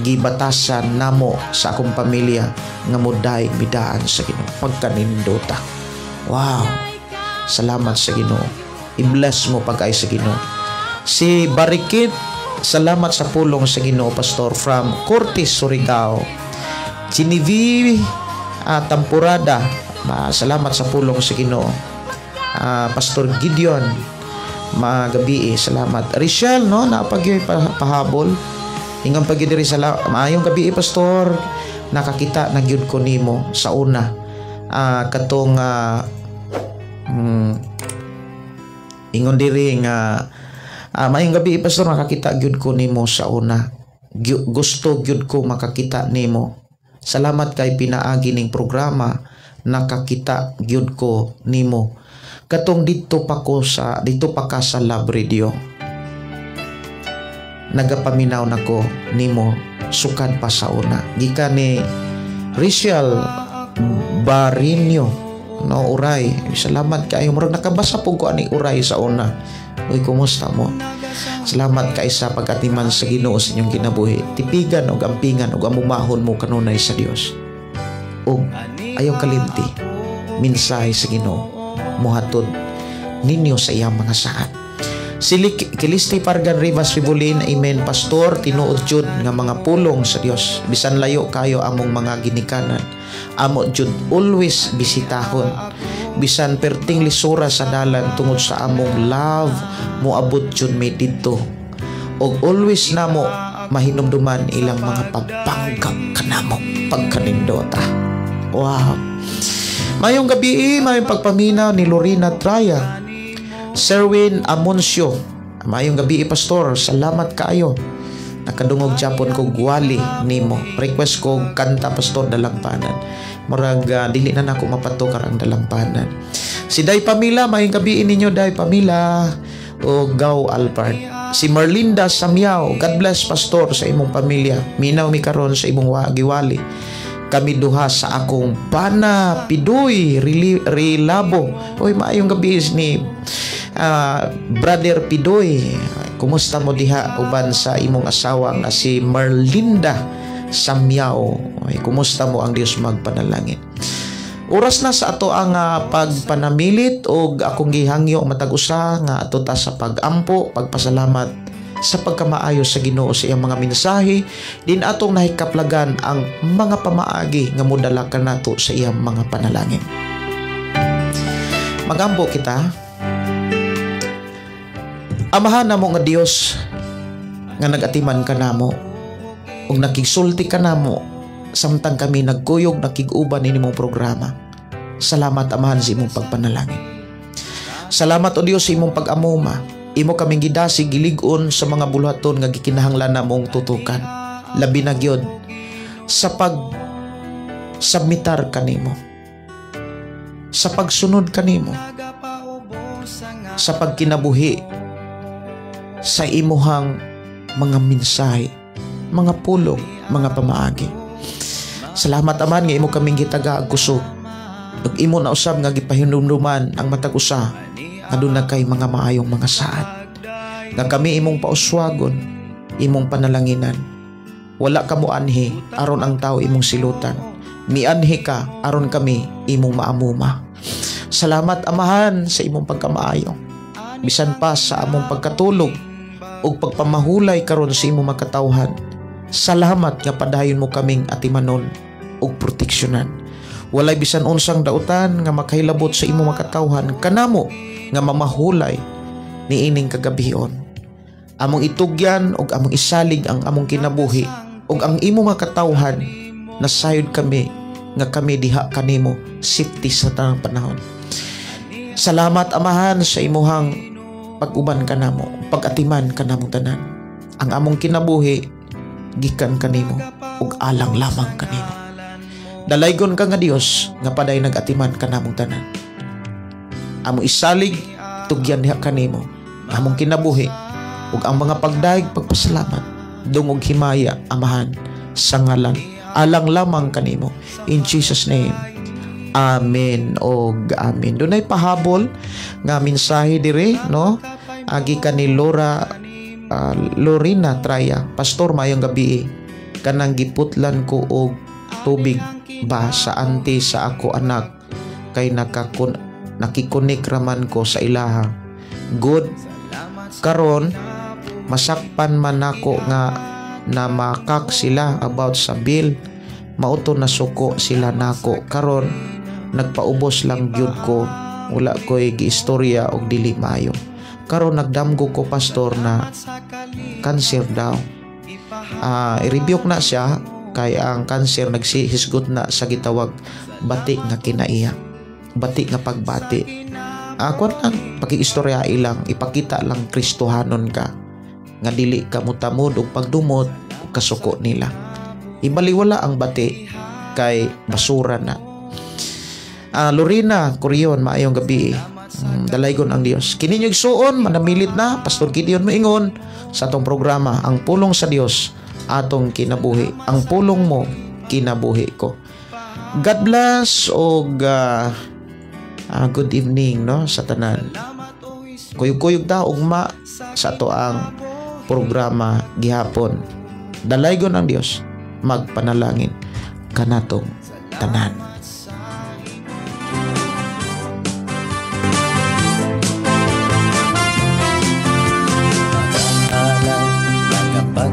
Gibatasan namo sa akong pamilya nga muday midaan sa Ginoo pagkanindota. Wow. Salamat sa Ginoo. I-bless mo pag-ay sa Ginoo. Si Barikit, salamat sa pulong sa Ginoo, Pastor, from Cortes, Surigao. Genevieve Tampurada, salamat sa pulong sa Ginoo. Pastor Gideon, magabi, salamat. Richelle, no, napagyoy pahabol. Ingon pag diri sa maayong gabi, Pastor, nakakita na gyud ko nimo sa una. Katong ingon diri nga maayong gabi, Pastor, nakakita gyud ko nimo sa una. Gusto gyud ko makakita nimo. Salamat kay pinaagi ning programa, nakakita gyud ko nimo. Katong dito pa ka sa Love Radio. Nagapaminaw nako nimo sukad pa sa una. Gikan ni Richelle Barinyo, no, Uray. Salamat kayo. Murag nakabasa po ko ani Uray sa una. Uy, kumusta mo? Salamat kay sa pagatiman sa Ginoo sa inyong kinabuhi. Tipigan og ampingan og amumahon mo kanunay sa Dios. Ug Ayaw kalimti, mensahe sa Ginoo muhatod ninyo sa iyang mga saad. Si Kilisti Pargan Rivas Ribulin, "Amen, Pastor, tinuod jud nga mga pulong sa Dios. Bisan layo kayo among mga ginikanan, amo jud always bisitahon. Bisan perting lisura sa dalan, tungod sa among love, moabot jud mi didto. Og always namo mahinumduman ilang mga pagpanggap kanamo pagkanindota." Wow. Mayong gabi, mayong pagpaminaw ni Lorena Traya. Serwin Amoncio. "Mayong gabi, Pastor. Salamat kaayo. Nakadungog japon ko gwali nimo. Request ko kanta, Pastor, 'Dalangpanan.'" Murag dili na nako mapatukar ang 'Dalangpanan'. Si Day Pamila, mayong gabi ninyo, Day Pamila o Gaw Alpart. Si Merlinda Samyao, "God bless, Pastor, sa imong pamilya. Minaw mi karon sa imong giwali. Kami duha sa akong bana Pidoy Rilabo." Oy, maayong gabi ni Brother Pidoy. Kumusta mo diha uban sa imong asawa nga si Merlinda Samyao? Oy, kumusta mo? Ang Dios magpanalangin. Oras na sa ato ang pagpanamilit og akong gihangyo matag usa nga ato ta sa pagampo, pagpasalamat sa pagkamaayo sa Ginoo sa iyang mga mensahe din atong nahikaplagan ang mga pamaagi nga modala kanato sa iyang mga panalangin. Magampo kita. Amahan namo nga Dios nga nagatiman kanamo ug nakigsulti kanamo samtang kami nagkuyog, nakig-uban ini mong programa. Salamat, Amahan, sa imong pagpanalangin. Salamat, o Dios, sa imong pag-amuma. Imo kaming gidasig, gilig-on sa mga buluhaton nga gikinahanglan namong tutukan. Labi na gyud sa pag submitar kanimo, sa pagsunod kanimo, sa pagkinabuhi sa imuhang mga mensahe, mga pulong, mga pamaagi. Salamat, Aman, nga imo kaming gitaga kusog. Ug imo na usab nga gipahinumduman ang matag usa nga duna kay mga maayong mga saad. Nga kami imong pauswagon, imong panalanginan. Wala ka mo anhi aron ang tao imong silutan. Mianhi ka aron kami imong maamuma. Salamat, Amahan, sa imong pagkamaayo. Bisan pa sa among pagkatulog ug pagpamahulay karon sa imong makatawhan. Salamat nga padayon mo kaming atimanon ug proteksyonan. Walay bisan unsang dautan nga makahilabot sa imong makatawhan kanamo nga mamahulay niining kagabhion. Among itugyan ug among isalig ang among kinabuhi ug ang imong makatawhan. Nasayod kami nga kami diha kanimo safety sa tanang panahon. Salamat, Amahan, sa imuhang pag-uban kanamo, pag-atiman kanamong tanan. Ang among kinabuhi gikan kanimo ug alang lamang kanimo. Dalaygon ka nga Dios nga paday nag-atiman kanamong tanan. Among isalig, tugyan diha kanimo among kinabuhi ug ang mga pagdayeg, pagpasalamat, dungog, himaya, Amahan, sa ngalan alang lamang kanimo, in Jesus' name. Amen og amen. Dunay pahabol nga mensahe dire, no, agi ka ni Laura Lorena Traya. "Pastor, mayong gabi. Kanang giputlan ko og tubig ba sa auntie sa ako anak kay nakikunik raman ko sa ilaha. Good karon masakpan man nako nga namakak sila about sa bill, mauto na suko sila nako. Karon nagpaubos lang gyud ko, wala ko'y giistorya og dili maayo. Karon nagdamgo ko, Pastor, na cancer daw." I-rebuke na siya kay ang cancer nagsihisgot na sa gitawag bati nga kinaiya, bati nga pagbati. Kuan lang, pakiistorya ilang, ipakita lang Kristohanon ka nga dili ka mutamod og pagdumot ug kasuko nila. Ibaliwala ang bati kay basura na. Lorena Corion, maayong gabi. Dalaygon ang Dios. Kini niyo igsuon, manamilit na Pastor Gideon moingon sa atong programa, Ang Pulong sa Dios Atong Kinabuhi. Ang pulong mo, kinabuhi ko. God bless og good evening, no, sa tanan. Kuyog-kuyog ta ugma sa ato ang programa gihapon. Dalaygon ang Dios, magpanalangin kanatong tanan.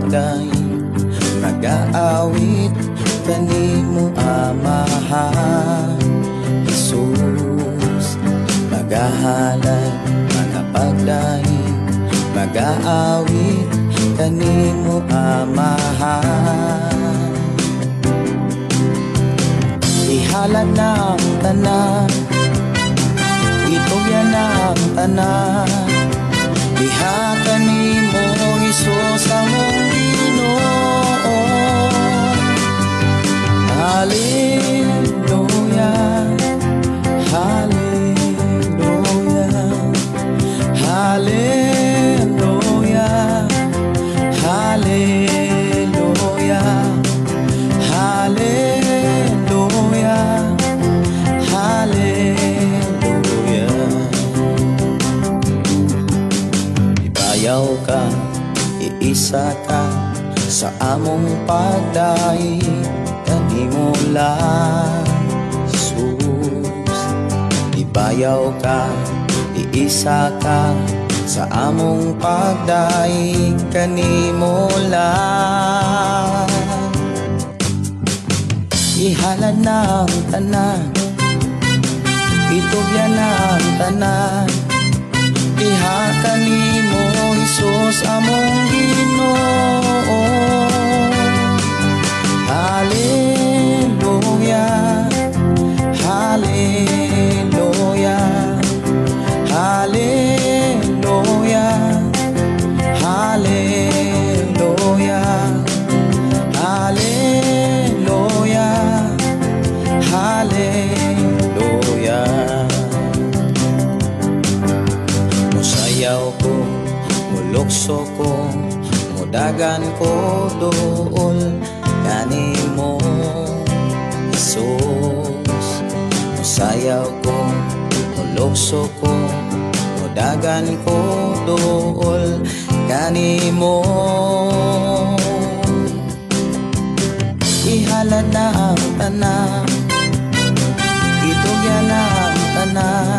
Magapagdaig, magaawit kanimo, Amahan Jesus. Magahalad, magapagdaig, magaawit kanimo, Amahan. Ihalad na ang tanan, itugyan na ang tanan, diha kanimo, Hesus, among Ginoo. Hallelujah, Hallelujah, Hallelujah, Hallelujah, Hallelujah, Hallelujah. Ibayaw ka, iisa ka sa among pagdaig kanimo lang, Jesus. Ibayaw ka, iisa ka sa among pagdaig kanimo lang. Ihalad na ang tanan, itugyan na ang tanan, diha kanimo, Hesus, among Ginoo. Hallelujah, Hallelujah, Hallelujah, Hallelujah, Hallelujah, Hallelujah. Musayaw ko, mulukso ko, mudagan ko duol kanimo, Jesus. Musayaw ko, mulukso ko, mudagan ko duol kanimo. Ihalad na ang tanan, itugyan na ang tanan.